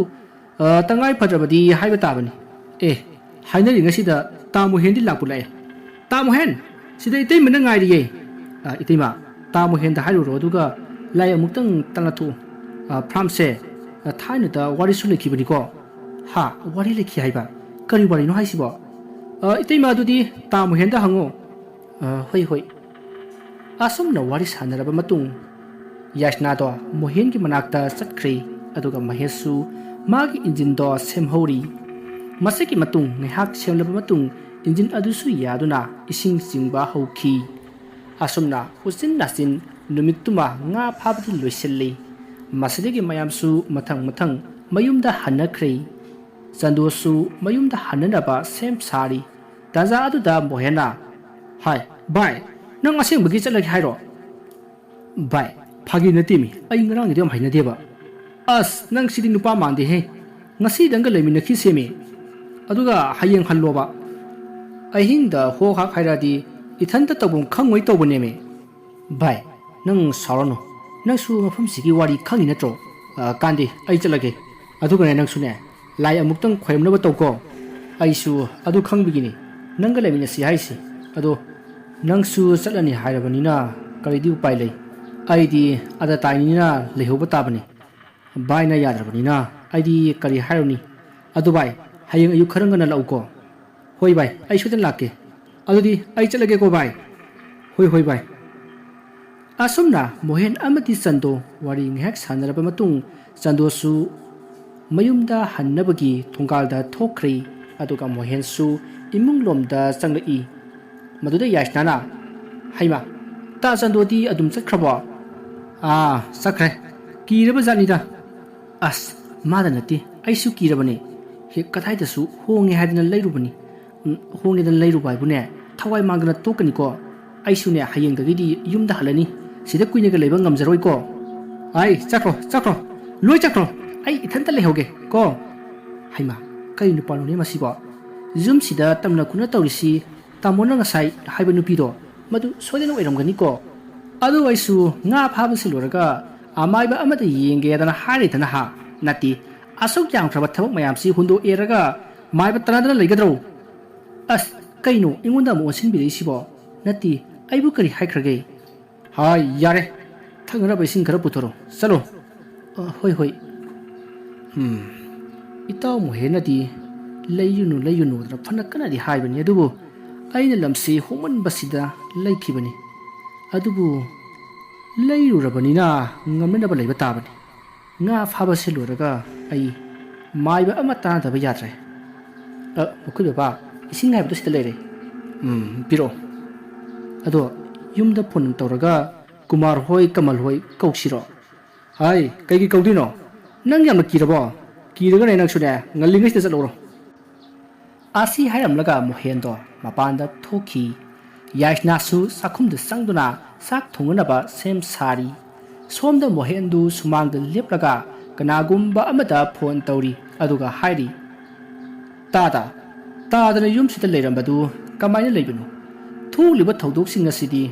ꯑ, ꯇꯉꯥꯏ ꯐꯗ꯭ꯔꯕꯗꯤ ꯍꯥꯏꯕ ꯇꯥꯕꯅꯤ꯫" "ꯑꯦ, ꯍꯥꯏꯅꯔꯤꯉꯩꯁꯤꯗ ꯇꯥꯃꯣ ꯍꯦꯟꯗꯤ ꯂꯥꯛꯄ ꯂꯥꯛꯑꯦ꯫ ꯇꯥꯃꯣ ꯍꯦꯟ, ꯁꯤꯗ ꯏꯇꯩꯃꯅ ꯉꯥꯏꯔꯤꯌꯦ꯫" "ꯑ, ꯏꯇꯩꯃ, ꯇꯥꯃꯣ ꯍꯦꯟꯗ ꯍꯥꯏꯔꯨꯔꯣ, ꯑꯗꯨꯒ ꯂꯥꯏ ꯑꯃꯨꯛꯇꯪ ꯇꯥꯟꯅꯊꯣꯛꯎ꯫ ꯑ, ꯐ꯭ꯔꯥꯝꯁꯦ, ꯑ, ꯊꯥꯏꯅꯗ ꯋꯥꯔꯤꯁꯨ ꯂꯩꯈꯤꯕꯅꯤꯀꯣ꯫" "ꯍꯥ? ꯋꯥꯔꯤ ꯂꯩꯈꯤ ꯍꯥꯏꯕ? ꯀꯔꯤ ꯋꯥꯔꯤꯅꯣ ꯍꯥꯏꯁꯤꯕꯣ?" "ꯑ, ꯏꯇꯩꯃ, ꯑꯗꯨꯗꯤ ꯇꯥꯃꯣ ꯍꯦꯟꯗ ꯍꯪꯉꯣ꯫" "ꯑ, ꯍꯣꯏ, ꯍꯣꯏ꯫" ꯑꯁꯨꯝꯅ ꯋꯥꯔꯤ ꯁꯥꯟꯅꯔꯕ ꯃꯇꯨꯡ, ꯌꯥꯏꯁꯅꯥꯗꯣ ꯃꯣꯍꯦꯟꯒꯤ ꯃꯅꯥꯛꯇ ꯆꯠꯈ꯭ꯔꯦ꯫ ꯑꯗꯨꯒ ꯃꯍꯦꯁꯁꯨ ꯃꯥꯒꯤ ꯏꯟꯖꯤꯟꯗꯣ ꯁꯦꯝꯍꯧꯔꯤ꯫ ꯃꯁꯤꯒꯤ ꯃꯇꯨꯡ ꯉꯥꯏꯍꯥꯛ ꯁꯦꯝꯂꯕ ꯃꯇꯨꯡ ꯏꯟꯖꯤꯟ ꯑꯗꯨꯁꯨ ꯌꯥꯗꯨꯅ ꯏꯁꯤꯡ ꯆꯤꯡꯕ ꯍꯧꯈꯤ꯫ ꯑꯁꯨꯝꯅ ꯎꯆꯤꯟ ꯅꯥꯆꯤꯟ ꯅꯨꯃꯤꯠꯇꯨꯃ ꯉꯥ ꯐꯥꯕꯗꯤ ꯂꯣꯏꯁꯤꯜꯂꯤ꯫ ꯃꯁꯤꯗꯒꯤ ꯃꯌꯥꯝꯁꯨ ꯃꯊꯪ ꯃꯊꯪ ꯃꯌꯨꯝꯗ ꯍꯟꯅꯈ꯭ꯔꯦ꯫ ꯆꯟꯗꯣꯁꯨ ꯃꯌꯨꯝꯗ ꯍꯟꯅꯅꯕ ꯁꯦꯝ ꯁꯥꯔꯤ꯫ ꯇꯥꯟꯖꯥ ꯑꯗꯨꯗ ꯃꯣꯍꯦꯟꯅ, "ꯍꯥꯏ, ꯚꯥꯏ, ꯅꯪ ꯑꯁꯦꯡꯕꯒꯤ ꯆꯠꯂꯒꯦ ꯍꯥꯏꯔꯣ?" "ꯚꯥꯏ, ꯐꯥꯒꯤ ꯅꯠꯇꯦꯃꯤ, ꯑꯩ ꯉꯔꯥꯡꯒꯤꯗꯣ ꯌꯥꯝ ꯍꯩꯅꯗꯦꯕ꯫" "ꯑꯁ, ꯅꯪ ꯁꯤꯗꯤ ꯅꯨꯄꯥ ꯃꯥꯟꯗꯦꯍꯦ꯫ ꯉꯁꯤ ꯅꯪꯒ ꯂꯩꯃꯤꯟꯅꯈꯤꯁꯦꯃꯤ꯫ ꯑꯗꯨꯒ ꯍꯌꯦꯡ ꯍꯜꯂꯣꯕ꯫ ꯑꯍꯤꯡꯗ ꯍꯣꯛ ꯍꯥꯛ ꯍꯥꯏꯔꯛꯑꯗꯤ ꯏꯊꯟꯇ ꯇꯧꯐꯝ ꯈꯪꯉꯣꯏ ꯇꯧꯕꯅꯦꯃꯤ꯫" "ꯚꯥꯏ, ꯅꯪ ꯁꯥꯎꯔꯅꯨ꯫ ꯅꯪꯁꯨ ꯃꯐꯝꯁꯤꯒꯤ ꯋꯥꯔꯤ ꯈꯪꯉꯤ ꯅꯠꯇ꯭ꯔꯣ? ꯑ, ꯀꯥꯟꯗꯦ, ꯑꯩ ꯆꯠꯂꯒꯦ꯫ ꯑꯗꯨꯒꯅꯦ, ꯅꯪꯁꯨꯅꯦ, ꯂꯥꯏ ꯑꯃꯨꯛꯇꯪ ꯈꯣꯏꯔꯝꯅꯕ ꯇꯧꯀꯣ꯫ ꯑꯩꯁꯨ ꯑꯗꯨ ꯈꯪꯕꯒꯤꯅꯤ ꯅꯪꯒ ꯂꯩꯃꯤꯟꯅꯁꯤ ꯍꯥꯏꯁꯤ꯫ ꯑꯗꯣ ꯅꯪꯁꯨ ꯆꯠꯂꯅꯤ ꯍꯥꯏꯔꯕꯅꯤꯅ ꯀꯔꯤꯗꯤ ꯎꯄꯥꯏ ꯂꯩ? ꯑꯩꯗꯤ ꯑꯗ ꯇꯥꯏꯅꯤꯅ ꯂꯩꯍꯧꯕ ꯇꯥꯕꯅꯤ꯫ ꯚꯥꯏꯅ ꯌꯥꯗ꯭ꯔꯕꯅꯤꯅ ꯑꯩꯗꯤ ꯀꯔꯤ ꯍꯥꯏꯔꯨꯅꯤ? ꯑꯗꯨ ꯚꯥꯏ, ꯍꯌꯦꯡ ꯑꯌꯨꯛ ꯈꯔ ꯉꯟꯅ ꯂꯥꯛꯎꯀꯣ꯫" "ꯍꯣꯏ ꯚꯥꯏ, ꯑꯩ ꯁꯣꯏꯗꯅ ꯂꯥꯛꯀꯦ꯫ ꯑꯗꯨꯗꯤ ꯑꯩ ꯆꯠꯂꯒꯦꯀꯣ ꯚꯥꯏ꯫" "ꯍꯣꯏ, ꯍꯣꯏ ꯚꯥꯏ꯫" ꯑꯁꯨꯝꯅ ꯃꯣꯍꯦꯟ ꯑꯃꯗꯤ ꯆꯟꯗꯣ ꯋꯥꯔꯤ ꯉꯥꯏꯍꯥꯛ ꯁꯥꯟꯅꯔꯕ ꯃꯇꯨꯡ, ꯆꯟꯗꯣꯁꯨ ꯃꯌꯨꯝꯗ ꯍꯟꯅꯕꯒꯤ ꯊꯣꯡꯒꯥꯜꯗ ꯊꯣꯛꯈ꯭ꯔꯦ꯫ ꯑꯗꯨꯒ ꯃꯣꯍꯦꯟꯁꯨ ꯏꯃꯨꯡ ꯂꯣꯝꯗ ꯆꯪꯂꯛꯏ꯫ ꯃꯗꯨꯗ ꯌꯥꯏꯁꯅꯥꯅ, "ꯍꯩꯃꯥ, ꯇꯥ ꯆꯟꯗꯣꯗꯤ ꯑꯗꯨꯝ ꯆꯠꯈ꯭ꯔꯕꯣ?" "ꯑꯥ, ꯆꯠꯈ꯭ꯔꯦ꯫ ꯀꯤꯔꯕ ꯖꯥꯠꯅꯤꯗ꯫" "ꯑꯁ, ꯃꯥꯗ ꯅꯠꯇꯦ, ꯑꯩꯁꯨ ꯀꯤꯔꯕꯅꯦ꯫ ꯍꯦꯛ ꯀꯗꯥꯏꯗꯁꯨ ꯍꯣꯡꯉꯦ ꯍꯥꯏꯗꯅ ꯂꯩꯔꯨꯕꯅꯤ꯫ ꯎꯝ, ꯍꯣꯡꯉꯦꯗꯅ ꯂꯩꯔꯨꯕ ꯍꯥꯏꯕꯨꯅꯦ, ꯊꯋꯥꯏ ꯃꯥꯡꯗꯅ ꯇꯣꯛꯀꯅꯤꯀꯣ꯫ ꯑꯩꯁꯨꯅꯦ, ꯍꯌꯦꯡꯗꯒꯤꯗꯤ ꯌꯨꯝꯗ ꯍꯜꯂꯅꯤ꯫ ꯁꯤꯗ ꯀꯨꯏꯅꯒ ꯂꯩꯕ ꯉꯝꯖꯔꯣꯏꯀꯣ꯫" "ꯑꯩ, ꯆꯠꯈ꯭ꯔꯣ, ꯆꯠꯈ꯭ꯔꯣ, ꯂꯣꯏ ꯆꯠꯈ꯭ꯔꯣ꯫ ꯑꯩ ꯏꯊꯟꯇ ꯂꯩꯍꯧꯒꯦ ꯀꯣ꯫" "ꯍꯩꯃꯥ, ꯀꯔꯤ ꯅꯨꯄꯥꯅꯣꯅꯦ ꯃꯁꯤꯕꯣ? ꯌꯨꯝꯁꯤꯗ ꯇꯝꯅ ꯈꯨꯅ ꯇꯧꯔꯤꯁꯤ, ꯇꯥꯃꯣꯅ ꯉꯁꯥꯏ ꯍꯥꯏꯕ ꯅꯨꯄꯤꯗꯣ, ꯃꯗꯨ ꯁꯣꯏꯗꯅ ꯑꯣꯏꯔꯝꯒꯅꯤꯀꯣ꯫ ꯑꯗꯨ ꯑꯩꯁꯨ ꯉꯥ ꯐꯥꯕꯁꯤ ꯂꯣꯏꯔꯒ ꯑꯃꯥꯏꯕ ꯑꯃꯗ ꯌꯦꯡꯒꯦꯗꯅ ꯍꯥꯏꯔꯤꯗꯅ ꯍꯥ, ꯅꯠꯇꯦ, ꯑꯁꯨꯛ ꯌꯥꯝꯈ꯭ꯔꯕ ꯊꯕꯛ ꯃꯌꯥꯝꯁꯤ ꯍꯨꯟꯗꯣꯛꯑꯦꯔꯒ ꯃꯥꯏꯕ ꯇꯅꯗꯅ ꯂꯩꯒꯗ꯭ꯔꯣ? ꯑꯁ, ꯀꯩꯅꯣ ꯑꯩꯉꯣꯟꯗ ꯑꯃꯨꯛ ꯑꯣꯟꯁꯤꯟꯕꯤꯔꯛꯏꯁꯤꯕꯣ? ꯅꯠꯇꯦ, ꯑꯩꯕꯨ ꯀꯔꯤ ꯍꯥꯏꯈ꯭ꯔꯒꯦ?" "ꯍꯥꯏ, ꯌꯥꯔꯦ, ꯊꯛꯅꯅꯕ ꯏꯁꯤꯡ ꯈꯔ ꯄꯨꯊꯣꯔꯛꯑꯣ, ꯆꯠꯂꯣ꯫" "ꯑ, ꯍꯣꯏ, ꯍꯣꯏ꯫" ꯎꯝ, ꯏꯇꯥꯎ ꯃꯣꯍꯦꯟꯅꯗꯤ ꯂꯩꯌꯨꯅꯨ, ꯂꯩꯌꯨꯅꯨꯗꯅ ꯐꯅ ꯀꯟꯅꯗꯤ ꯍꯥꯏꯕꯅꯤ, ꯑꯗꯨꯕꯨ ꯑꯩꯅ ꯂꯝꯁꯤ ꯍꯣꯡꯃꯟꯕꯁꯤꯗ ꯂꯩꯈꯤꯕꯅꯤ꯫ ꯑꯗꯨꯕꯨ ꯂꯩꯔꯨꯔꯕꯅꯤꯅ ꯉꯝꯅꯅꯕ ꯂꯩꯕ ꯇꯥꯕꯅꯤ꯫ ꯉꯥ ꯐꯥꯕꯁꯤ ꯂꯣꯏꯔꯒ ꯑꯩ ꯃꯥꯏꯕ ꯑꯃ ꯇꯥꯟꯅꯗꯕ ꯌꯥꯗ꯭ꯔꯦ꯫ "ꯑ, ꯃꯈꯣꯏ ꯕꯕꯥ, ꯏꯁꯤꯡ ꯉꯥꯏꯕꯗꯣ ꯁꯤꯗ ꯂꯩꯔꯦ꯫ ꯎꯝ, ꯄꯤꯔꯛꯑꯣ꯫ ꯑꯗꯣ ꯌꯨꯝꯗ ꯐꯣꯟ ꯇꯧꯔꯒ ꯀꯨꯃꯥꯔ ꯍꯣꯏ, ꯀꯃꯜ ꯍꯣꯏ ꯀꯧꯁꯤꯔꯣ?" "ꯍꯥꯏ, ꯀꯩꯒꯤ ꯀꯧꯗꯣꯏꯅꯣ? ꯅꯪ ꯌꯥꯝꯅ ꯀꯤꯔꯕꯣ? ꯀꯤꯔꯒꯅꯦ ꯅꯪꯁꯨꯅꯦ, ꯉꯜꯂꯤꯉꯩꯁꯤꯗ ꯆꯠꯂꯧꯔꯣ꯫" ꯑꯁꯤ ꯍꯥꯏꯔꯝꯂꯒ ꯃꯣꯍꯦꯟꯗꯣ ꯃꯄꯥꯟꯗ ꯊꯣꯛꯈꯤ꯫ ꯌꯥꯏꯁꯅꯥꯁꯨ ꯆꯥꯛꯈꯨꯝꯗ ꯆꯪꯗꯨꯅ ꯆꯥꯛ ꯊꯣꯡꯅꯅꯕ ꯁꯦꯝ ꯁꯥꯔꯤ꯫ ꯁꯣꯝꯗ ꯃꯣꯍꯦꯟꯗꯨ ꯁꯨꯃꯥꯡꯗ ꯂꯦꯞꯂꯒ ꯀꯅꯥꯒꯨꯝꯕ ꯑꯃꯗ ꯐꯣꯟ ꯇꯧꯔꯤ, ꯑꯗꯨꯒ ꯍꯥꯏꯔꯤ, "ꯇꯥꯗ, ꯇꯥꯗꯅ ꯌꯨꯝꯁꯤꯗ ꯂꯩꯔꯝꯕꯗꯨ ꯀꯃꯥꯏꯅ ꯂꯩꯕꯅꯣ? ꯊꯣꯛꯂꯤꯕ ꯊꯧꯗꯣꯛꯁꯤꯡ ꯑꯁꯤꯗꯤ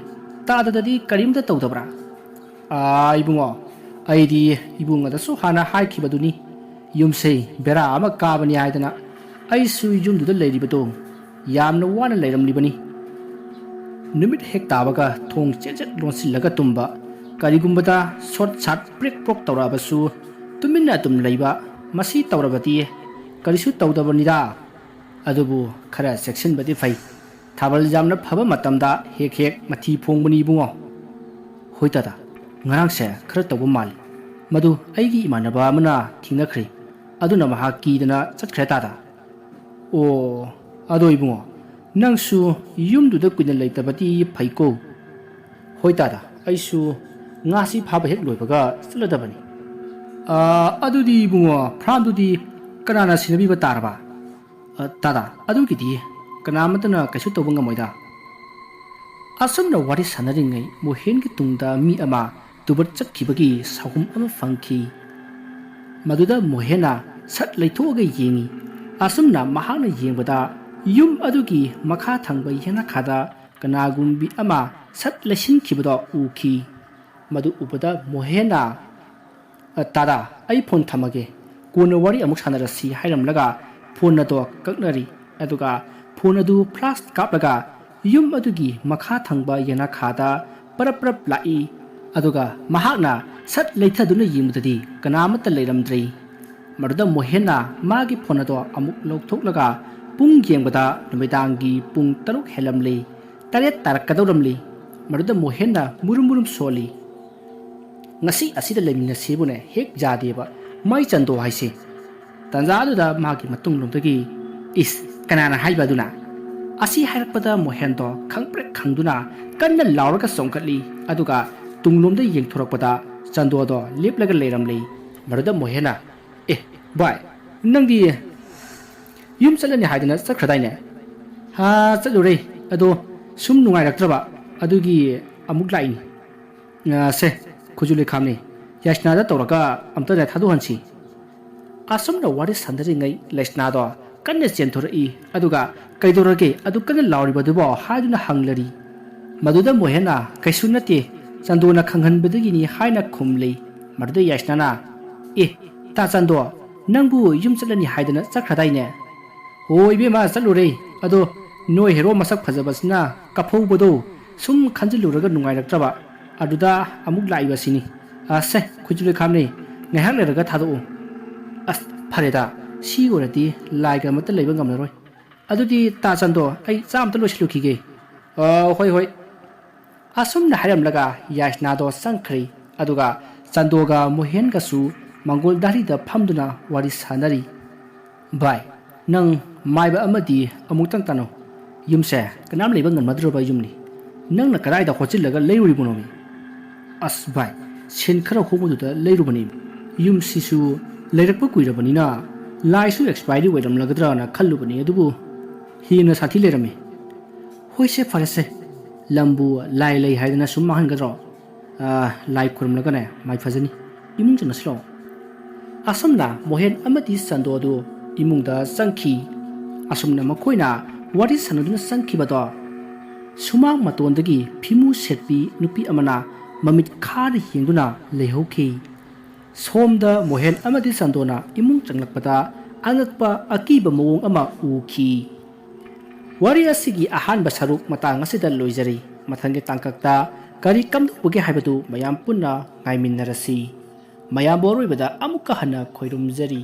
ꯇꯥꯗꯗꯗꯤ ꯀꯔꯤꯝꯇ ꯇꯧꯗꯕ꯭ꯔꯥ?" "ꯑꯥ, ꯏꯕꯨꯡꯉꯣ, ꯑꯩꯗꯤ ꯏꯕꯨꯡꯉꯣꯗꯁꯨ ꯍꯥꯟꯅ ꯍꯥꯏꯈꯤꯕꯗꯨꯅꯤ, ꯌꯨꯝꯁꯦ ꯕꯦꯔꯥ ꯑꯃ ꯀꯥꯕꯅꯤ ꯍꯥꯏꯗꯅ꯫ ꯑꯩꯁꯨ ꯌꯨꯝꯗꯨꯗ ꯂꯩꯔꯤꯕꯗꯣ ꯌꯥꯝꯅ ꯋꯥꯅ ꯂꯩꯔꯝꯂꯤꯕꯅꯤ꯫" ꯅꯨꯃꯤꯠ ꯍꯦꯛ ꯇꯥꯕꯒ ꯊꯣꯡ ꯆꯦꯠ ꯆꯦꯠ ꯂꯣꯟꯁꯤꯜꯂꯒ ꯇꯨꯝꯕ, ꯀꯔꯤꯒꯨꯝꯕꯗ ꯁꯣꯠ ꯁꯥꯠ ꯄ꯭ꯔꯦꯛ ꯄ꯭ꯔꯣꯛ ꯇꯧꯔꯛꯑꯕꯁꯨ ꯇꯨꯃꯤꯟꯅ ꯑꯗꯨꯝ ꯂꯩꯕ, ꯃꯁꯤ ꯇꯧꯔꯕꯗꯤ ꯀꯔꯤꯁꯨ ꯇꯧꯗꯕꯅꯤꯗ꯫ ꯑꯗꯨꯕꯨ ꯈꯔ ꯆꯦꯛꯁꯤꯟꯕꯗꯤ ꯐꯩ꯫ ꯊꯥꯕꯜ ꯌꯥꯝꯅ ꯐꯕ ꯃꯇꯝꯗ ꯍꯦꯛ ꯍꯦꯛ ꯃꯊꯤ ꯐꯣꯡꯕꯅꯤ ꯏꯕꯨꯡꯉꯣ꯫ "ꯍꯣꯏ ꯇꯥꯗ, ꯉꯔꯥꯡꯁꯦ ꯈꯔ ꯇꯧꯕ ꯃꯥꯜꯂꯤ꯫ ꯃꯗꯨ ꯑꯩꯒꯤ ꯏꯃꯥꯟꯅꯕ ꯑꯃꯅ ꯊꯦꯡꯅꯈ꯭ꯔꯦ꯫ ꯑꯗꯨꯅ ꯃꯍꯥꯛ ꯀꯤꯗꯅ ꯆꯠꯈ꯭ꯔꯦ ꯇꯥꯗ꯫" "ꯑꯣ, ꯑꯗꯣ ꯏꯕꯨꯡꯉꯣ, ꯅꯪꯁꯨ ꯌꯨꯝꯗꯨꯗ ꯀꯨꯏꯅ ꯂꯩꯇꯕꯗꯤ ꯐꯩꯀꯣ꯫" "ꯍꯣꯏ ꯇꯥꯗ, ꯑꯩꯁꯨ ꯉꯥꯁꯤ ꯐꯥꯕ ꯍꯦꯛ ꯂꯣꯏꯕꯒ ꯆꯠꯂꯗꯕꯅꯤ꯫" "ꯑꯥ, ꯑꯗꯨꯗꯤ ꯏꯕꯨꯡꯉꯣ, ꯐ꯭ꯔꯥꯝꯗꯨꯗꯤ ꯀꯅꯥꯅ ꯁꯦꯟꯅꯕꯤꯕ ꯇꯥꯔꯕ?" "ꯑ, ꯇꯥꯗ, ꯑꯗꯨꯒꯤꯗꯤ ꯀꯅꯥꯃꯠꯇꯅ ꯀꯩꯁꯨ ꯇꯧꯕ ꯉꯝꯃꯣꯏꯗ꯫" ꯑꯁꯨꯝꯅ ꯋꯥꯔꯤ ꯁꯥꯟꯅꯔꯤꯉꯩ ꯃꯣꯍꯦꯟꯒꯤ ꯇꯨꯡꯗ ꯃꯤ ꯑꯃ ꯇꯨꯕꯠ ꯆꯠꯈꯤꯕꯒꯤ ꯁꯥꯍꯨꯝ ꯑꯃ ꯐꯪꯈꯤ꯫ ꯃꯗꯨꯗ ꯃꯣꯍꯦꯟꯅ ꯁꯠ ꯂꯩꯊꯣꯛꯑꯒ ꯌꯦꯡꯉꯤ꯫ ꯑꯁꯨꯝꯅ ꯃꯍꯥꯛꯅ ꯌꯦꯡꯕꯗ ꯌꯨꯝ ꯑꯗꯨꯒꯤ ꯃꯈꯥ ꯊꯪꯕ ꯌꯦꯅꯈꯥꯗ ꯀꯅꯥꯒꯨꯝꯕꯤ ꯑꯃ ꯁꯠ ꯂꯩꯁꯤꯟꯈꯤꯕꯗꯣ ꯎꯈꯤ꯫ ꯃꯗꯨ ꯎꯕꯗ ꯃꯣꯍꯦꯟꯅ, "ꯑ, ꯇꯥꯗ, ꯑꯩ ꯐꯣꯟ ꯊꯝꯃꯒꯦ, ꯀꯣꯟꯅ ꯋꯥꯔꯤ ꯑꯃꯨꯛ ꯁꯥꯟꯅꯔꯁꯤ" ꯍꯥꯏꯔꯝꯂꯒ ꯐꯣꯟ ꯑꯗꯣ ꯀꯛꯅꯔꯤ꯫ ꯑꯗꯨꯒ ꯐꯣꯟ ꯑꯗꯨ ꯐ꯭ꯂꯥꯁ ꯀꯥꯞꯂꯒ ꯌꯨꯝ ꯑꯗꯨꯒꯤ ꯃꯈꯥ ꯊꯪꯕ ꯌꯦꯅꯈꯥꯗ ꯄꯔꯞ ꯄꯔꯞ ꯂꯥꯛꯏ꯫ ꯑꯗꯨꯒ ꯃꯍꯥꯛꯅ ꯁꯠ ꯂꯩꯊꯗꯨꯅ ꯌꯦꯡꯕꯗꯗꯤ ꯀꯅꯥꯃꯠꯇ ꯂꯩꯔꯝꯗ꯭ꯔꯦ꯫ ꯃꯗꯨꯗ ꯃꯣꯍꯦꯟꯅ ꯃꯥꯒꯤ ꯐꯣꯟ ꯑꯗꯣ ꯑꯃꯨꯛ ꯂꯧꯊꯣꯛꯂꯒ ꯄꯨꯡ ꯌꯦꯡꯕꯗ ꯅꯨꯃꯤꯗꯥꯡꯒꯤ ꯄꯨꯡ ꯇꯔꯨꯛ ꯍꯦꯜꯂꯝꯂꯤ, ꯇꯔꯦꯠ ꯇꯥꯔꯛꯀꯗꯧꯔꯝꯂꯤ꯫ ꯃꯗꯨꯗ ꯃꯣꯍꯦꯟꯅ ꯃꯨꯔꯨꯝ ꯃꯨꯔꯨꯝ ꯁꯣꯜꯂꯤ꯫ "ꯉꯁꯤ ꯑꯁꯤꯗ ꯂꯩꯃꯤꯟꯅꯁꯤꯕꯨꯅꯦ ꯍꯦꯛ ꯌꯥꯗꯦꯕ, ꯃꯥꯏ ꯆꯟꯗꯣ ꯍꯥꯏꯁꯦ꯫" ꯇꯥꯟꯖꯥꯗꯨꯗ ꯃꯍꯥꯛꯀꯤ ꯃꯇꯨꯡꯂꯣꯝꯗꯒꯤ, "ꯏꯁ, ꯀꯅꯥꯅ ꯍꯥꯏꯕ ꯑꯗꯨꯅ?" ꯑꯁꯤ ꯍꯥꯏꯔꯛꯄꯗ ꯃꯣꯍꯦꯟꯗꯣ ꯈꯪꯄ꯭ꯔꯦꯛ ꯈꯪꯗꯨꯅ ꯀꯟꯅ ꯂꯥꯎꯔꯒ ꯆꯣꯡꯈꯠꯂꯤ꯫ ꯑꯗꯨꯒ ꯇꯨꯡꯂꯣꯝꯗ ꯌꯦꯡꯊꯣꯔꯛꯄꯗ ꯆꯟꯗꯣꯗꯣ ꯂꯦꯞꯂꯒ ꯂꯩꯔꯝꯂꯤ꯫ ꯃꯗꯨꯗ ꯃꯣꯍꯦꯟꯅ, "ꯑꯦ, ꯚꯥꯏ, ꯅꯪꯗꯤ ꯌꯨꯝ ꯆꯠꯂꯅꯤ ꯍꯥꯏꯗꯅ ꯆꯠꯈ꯭ꯔꯗꯥꯏꯅꯦ?" "ꯍꯥ, ꯆꯠꯂꯨꯔꯦ꯫ ꯑꯗꯣ ꯁꯨꯝ ꯅꯨꯡꯉꯥꯏꯔꯛꯇ꯭ꯔꯕ, ꯑꯗꯨꯒꯤ ꯑꯃꯨꯛ ꯂꯥꯛꯏꯅꯤ꯫ ꯑ, ꯁꯦ, ꯈꯨꯖꯨ ꯂꯩꯈꯥꯝꯅꯤ꯫ ꯌꯥꯏꯁꯅꯥꯗ ꯇꯧꯔꯒ ꯑꯝꯇꯅꯦ ꯊꯥꯗꯣꯛꯍꯟꯁꯤ꯫" ꯑꯁꯨꯝꯅ ꯋꯥꯔꯤ ꯁꯥꯟꯅꯔꯤꯉꯩ ꯂꯩꯁꯅꯥꯗꯣ ꯀꯟꯅ ꯆꯦꯟꯊꯣꯔꯛꯏ꯫ ꯑꯗꯨꯒ "ꯀꯩꯗꯧꯔꯒꯦ ꯑꯗꯨ ꯀꯟꯅ ꯂꯥꯎꯔꯤꯕꯗꯨꯕꯣ?" ꯍꯥꯏꯗꯨꯅ ꯍꯪꯂꯔꯤ꯫ ꯃꯗꯨꯗ ꯃꯣꯍꯦꯟꯅ, "ꯀꯩꯁꯨ ꯅꯠꯇꯦ, ꯆꯟꯗꯣꯅ ꯈꯪꯍꯟꯕꯗꯒꯤꯅꯤ" ꯍꯥꯏꯅ ꯈꯨꯝꯂꯤ꯫ ꯃꯗꯨꯗ ꯌꯥꯏꯁꯅꯥꯅ, "ꯑꯦ, ꯇꯥ ꯆꯟꯗꯣ, ꯅꯪꯕꯨ ꯌꯨꯝ ꯆꯠꯂꯅꯤ ꯍꯥꯏꯗꯅ ꯆꯠꯈ꯭ꯔꯗꯥꯏꯅꯦ?" "ꯑꯣ ꯏꯕꯦꯝꯃ, ꯆꯠꯂꯨꯔꯦ꯫ ꯑꯗꯣ ꯅꯣꯏ ꯍꯦꯔꯣ ꯃꯁꯛ ꯐꯖꯕꯁꯤꯅ ꯀꯥꯐꯧꯕꯗꯣ ꯁꯨꯝ ꯈꯟꯖꯤꯜꯂꯨꯔꯒ ꯅꯨꯡꯉꯥꯏꯔꯛꯇ꯭ꯔꯕ, ꯑꯗꯨꯗ ꯑꯃꯨꯛ ꯂꯥꯛꯏꯕꯁꯤꯅꯤ꯫ ꯑ, ꯁꯦ, ꯈꯨꯠꯁꯨ ꯂꯩꯈꯥꯝꯅꯦ, ꯉꯥꯏꯍꯥꯛ ꯂꯩꯔꯒ ꯊꯥꯗꯣꯛꯎ꯫" "ꯑꯁ, ꯐꯔꯦꯗ, ꯁꯤ ꯑꯣꯏꯔꯗꯤ ꯂꯥꯏꯒ ꯑꯃꯠꯇ ꯂꯩꯕ ꯉꯝꯂꯔꯣꯏ꯫ ꯑꯗꯨꯗꯤ ꯇꯥ ꯆꯟꯗꯣ, ꯑꯩ ꯆꯥ ꯑꯝꯇ ꯂꯣꯏꯁꯤꯜꯂꯨꯈꯤꯒꯦ꯫" "ꯑ, ꯍꯣꯏ, ꯍꯣꯏ꯫" ꯑꯁꯨꯝꯅ ꯍꯥꯏꯔꯝꯂꯒ ꯌꯥꯏꯁꯅꯥꯗꯣ ꯆꯪꯈ꯭ꯔꯦ꯫ ꯑꯗꯨꯒ ꯆꯟꯗꯣꯒ ꯃꯣꯍꯦꯟꯒꯁꯨ ꯃꯪꯒꯣꯜ ꯗꯥꯔꯤꯗ ꯐꯝꯗꯨꯅ ꯋꯥꯔꯤ ꯁꯥꯟꯅꯔꯤ꯫ "ꯚꯥꯏ, ꯅꯪ ꯃꯥꯏꯕ ꯑꯃꯗꯤ ꯑꯃꯨꯛꯇꯪ ꯇꯥꯅꯧ꯫ ꯌꯨꯝꯁꯦ ꯀꯅꯥꯝ ꯂꯩꯕ ꯉꯝꯅꯗ꯭ꯔꯕ ꯌꯨꯝꯅꯤ꯫ ꯅꯪꯅ ꯀꯗꯥꯏꯗ ꯍꯣꯠꯆꯤꯜꯂꯒ ꯂꯩꯔꯨꯔꯤꯕꯅꯣꯃꯤ?" "ꯑꯁ ꯚꯥꯏ, ꯁꯦꯟ ꯈꯔ ꯍꯣꯡꯕꯗꯨꯗ ꯂꯩꯔꯨꯕꯅꯤ꯫ ꯌꯨꯝꯁꯤꯁꯨ ꯂꯩꯔꯛꯄ ꯀꯨꯏꯔꯕꯅꯤꯅ ꯂꯥꯏꯁꯨ ꯑꯦꯛꯁꯄꯥꯏꯔꯤ ꯑꯣꯏꯔꯝꯂꯒꯗ꯭ꯔꯥꯅ ꯈꯜꯂꯨꯕꯅꯤ, ꯑꯗꯨꯕꯨ ꯍꯦꯟꯅ ꯁꯥꯊꯤ ꯂꯩꯔꯝꯃꯤ꯫" "ꯍꯣꯏꯁꯦ, ꯐꯔꯦꯁꯦ, ꯂꯝꯕꯨ ꯂꯥꯏ ꯂꯩ ꯍꯥꯏꯗꯅ ꯁꯨꯝ ꯃꯥꯡꯍꯟꯒꯗ꯭ꯔꯣ? ꯑꯥ, ꯂꯥꯏ ꯈꯨꯔꯨꯝꯂꯒꯅꯦ ꯃꯥꯏ ꯐꯖꯅꯤ꯫ ꯏꯃꯨꯡ ꯆꯪꯅꯁꯤꯜꯂꯛꯑꯣ꯫" ꯑꯁꯨꯝꯅ ꯃꯣꯍꯦꯟ ꯑꯃꯗꯤ ꯆꯟꯗꯣ ꯑꯗꯨ ꯏꯃꯨꯡꯗ ꯆꯪꯈꯤ꯫ ꯑꯁꯨꯝꯅ ꯃꯈꯣꯏꯅ ꯋꯥꯔꯤ ꯁꯥꯟꯅꯗꯨꯅ ꯆꯪꯈꯤꯕꯗꯣ ꯁꯨꯃꯥꯡ ꯃꯇꯣꯟꯗꯒꯤ ꯐꯤꯃꯨ ꯁꯦꯠꯄꯤ ꯅꯨꯄꯤ ꯑꯃꯅ ꯃꯃꯤꯠ ꯈꯥꯅ ꯌꯦꯡꯗꯨꯅ ꯂꯩꯍꯧꯈꯤ꯫ ꯁꯣꯝꯗ ꯃꯣꯍꯦꯟ ꯑꯃꯗꯤ ꯆꯟꯗꯣꯅ ꯏꯃꯨꯡ ꯆꯪꯂꯛꯄꯗ ꯑꯉꯛꯄ ꯑꯀꯤꯕ ꯃꯑꯣꯡ ꯑꯃ ꯎꯈꯤ꯫ ꯋꯥꯔꯤ ꯑꯁꯤꯒꯤ ꯑꯍꯥꯟꯕ ꯁꯔꯨꯛ ꯃꯇꯥꯡ ꯑꯁꯤꯗ ꯂꯣꯏꯖꯔꯤ꯫ ꯃꯊꯪꯒꯤ ꯇꯥꯡꯀꯛꯇ ꯀꯔꯤ ꯀꯝꯗꯧꯕꯒꯦ ꯍꯥꯏꯕꯗꯨ ꯃꯌꯥꯝ ꯄꯨꯟꯅ ꯉꯥꯏꯃꯤꯟꯅꯔꯁꯤ꯫ ꯃꯌꯥꯝꯕꯨ ꯑꯔꯣꯏꯕꯗ ꯑꯃꯨꯛꯀ ꯍꯟꯅ ꯈꯣꯏꯔꯨꯝꯖꯔꯤ꯫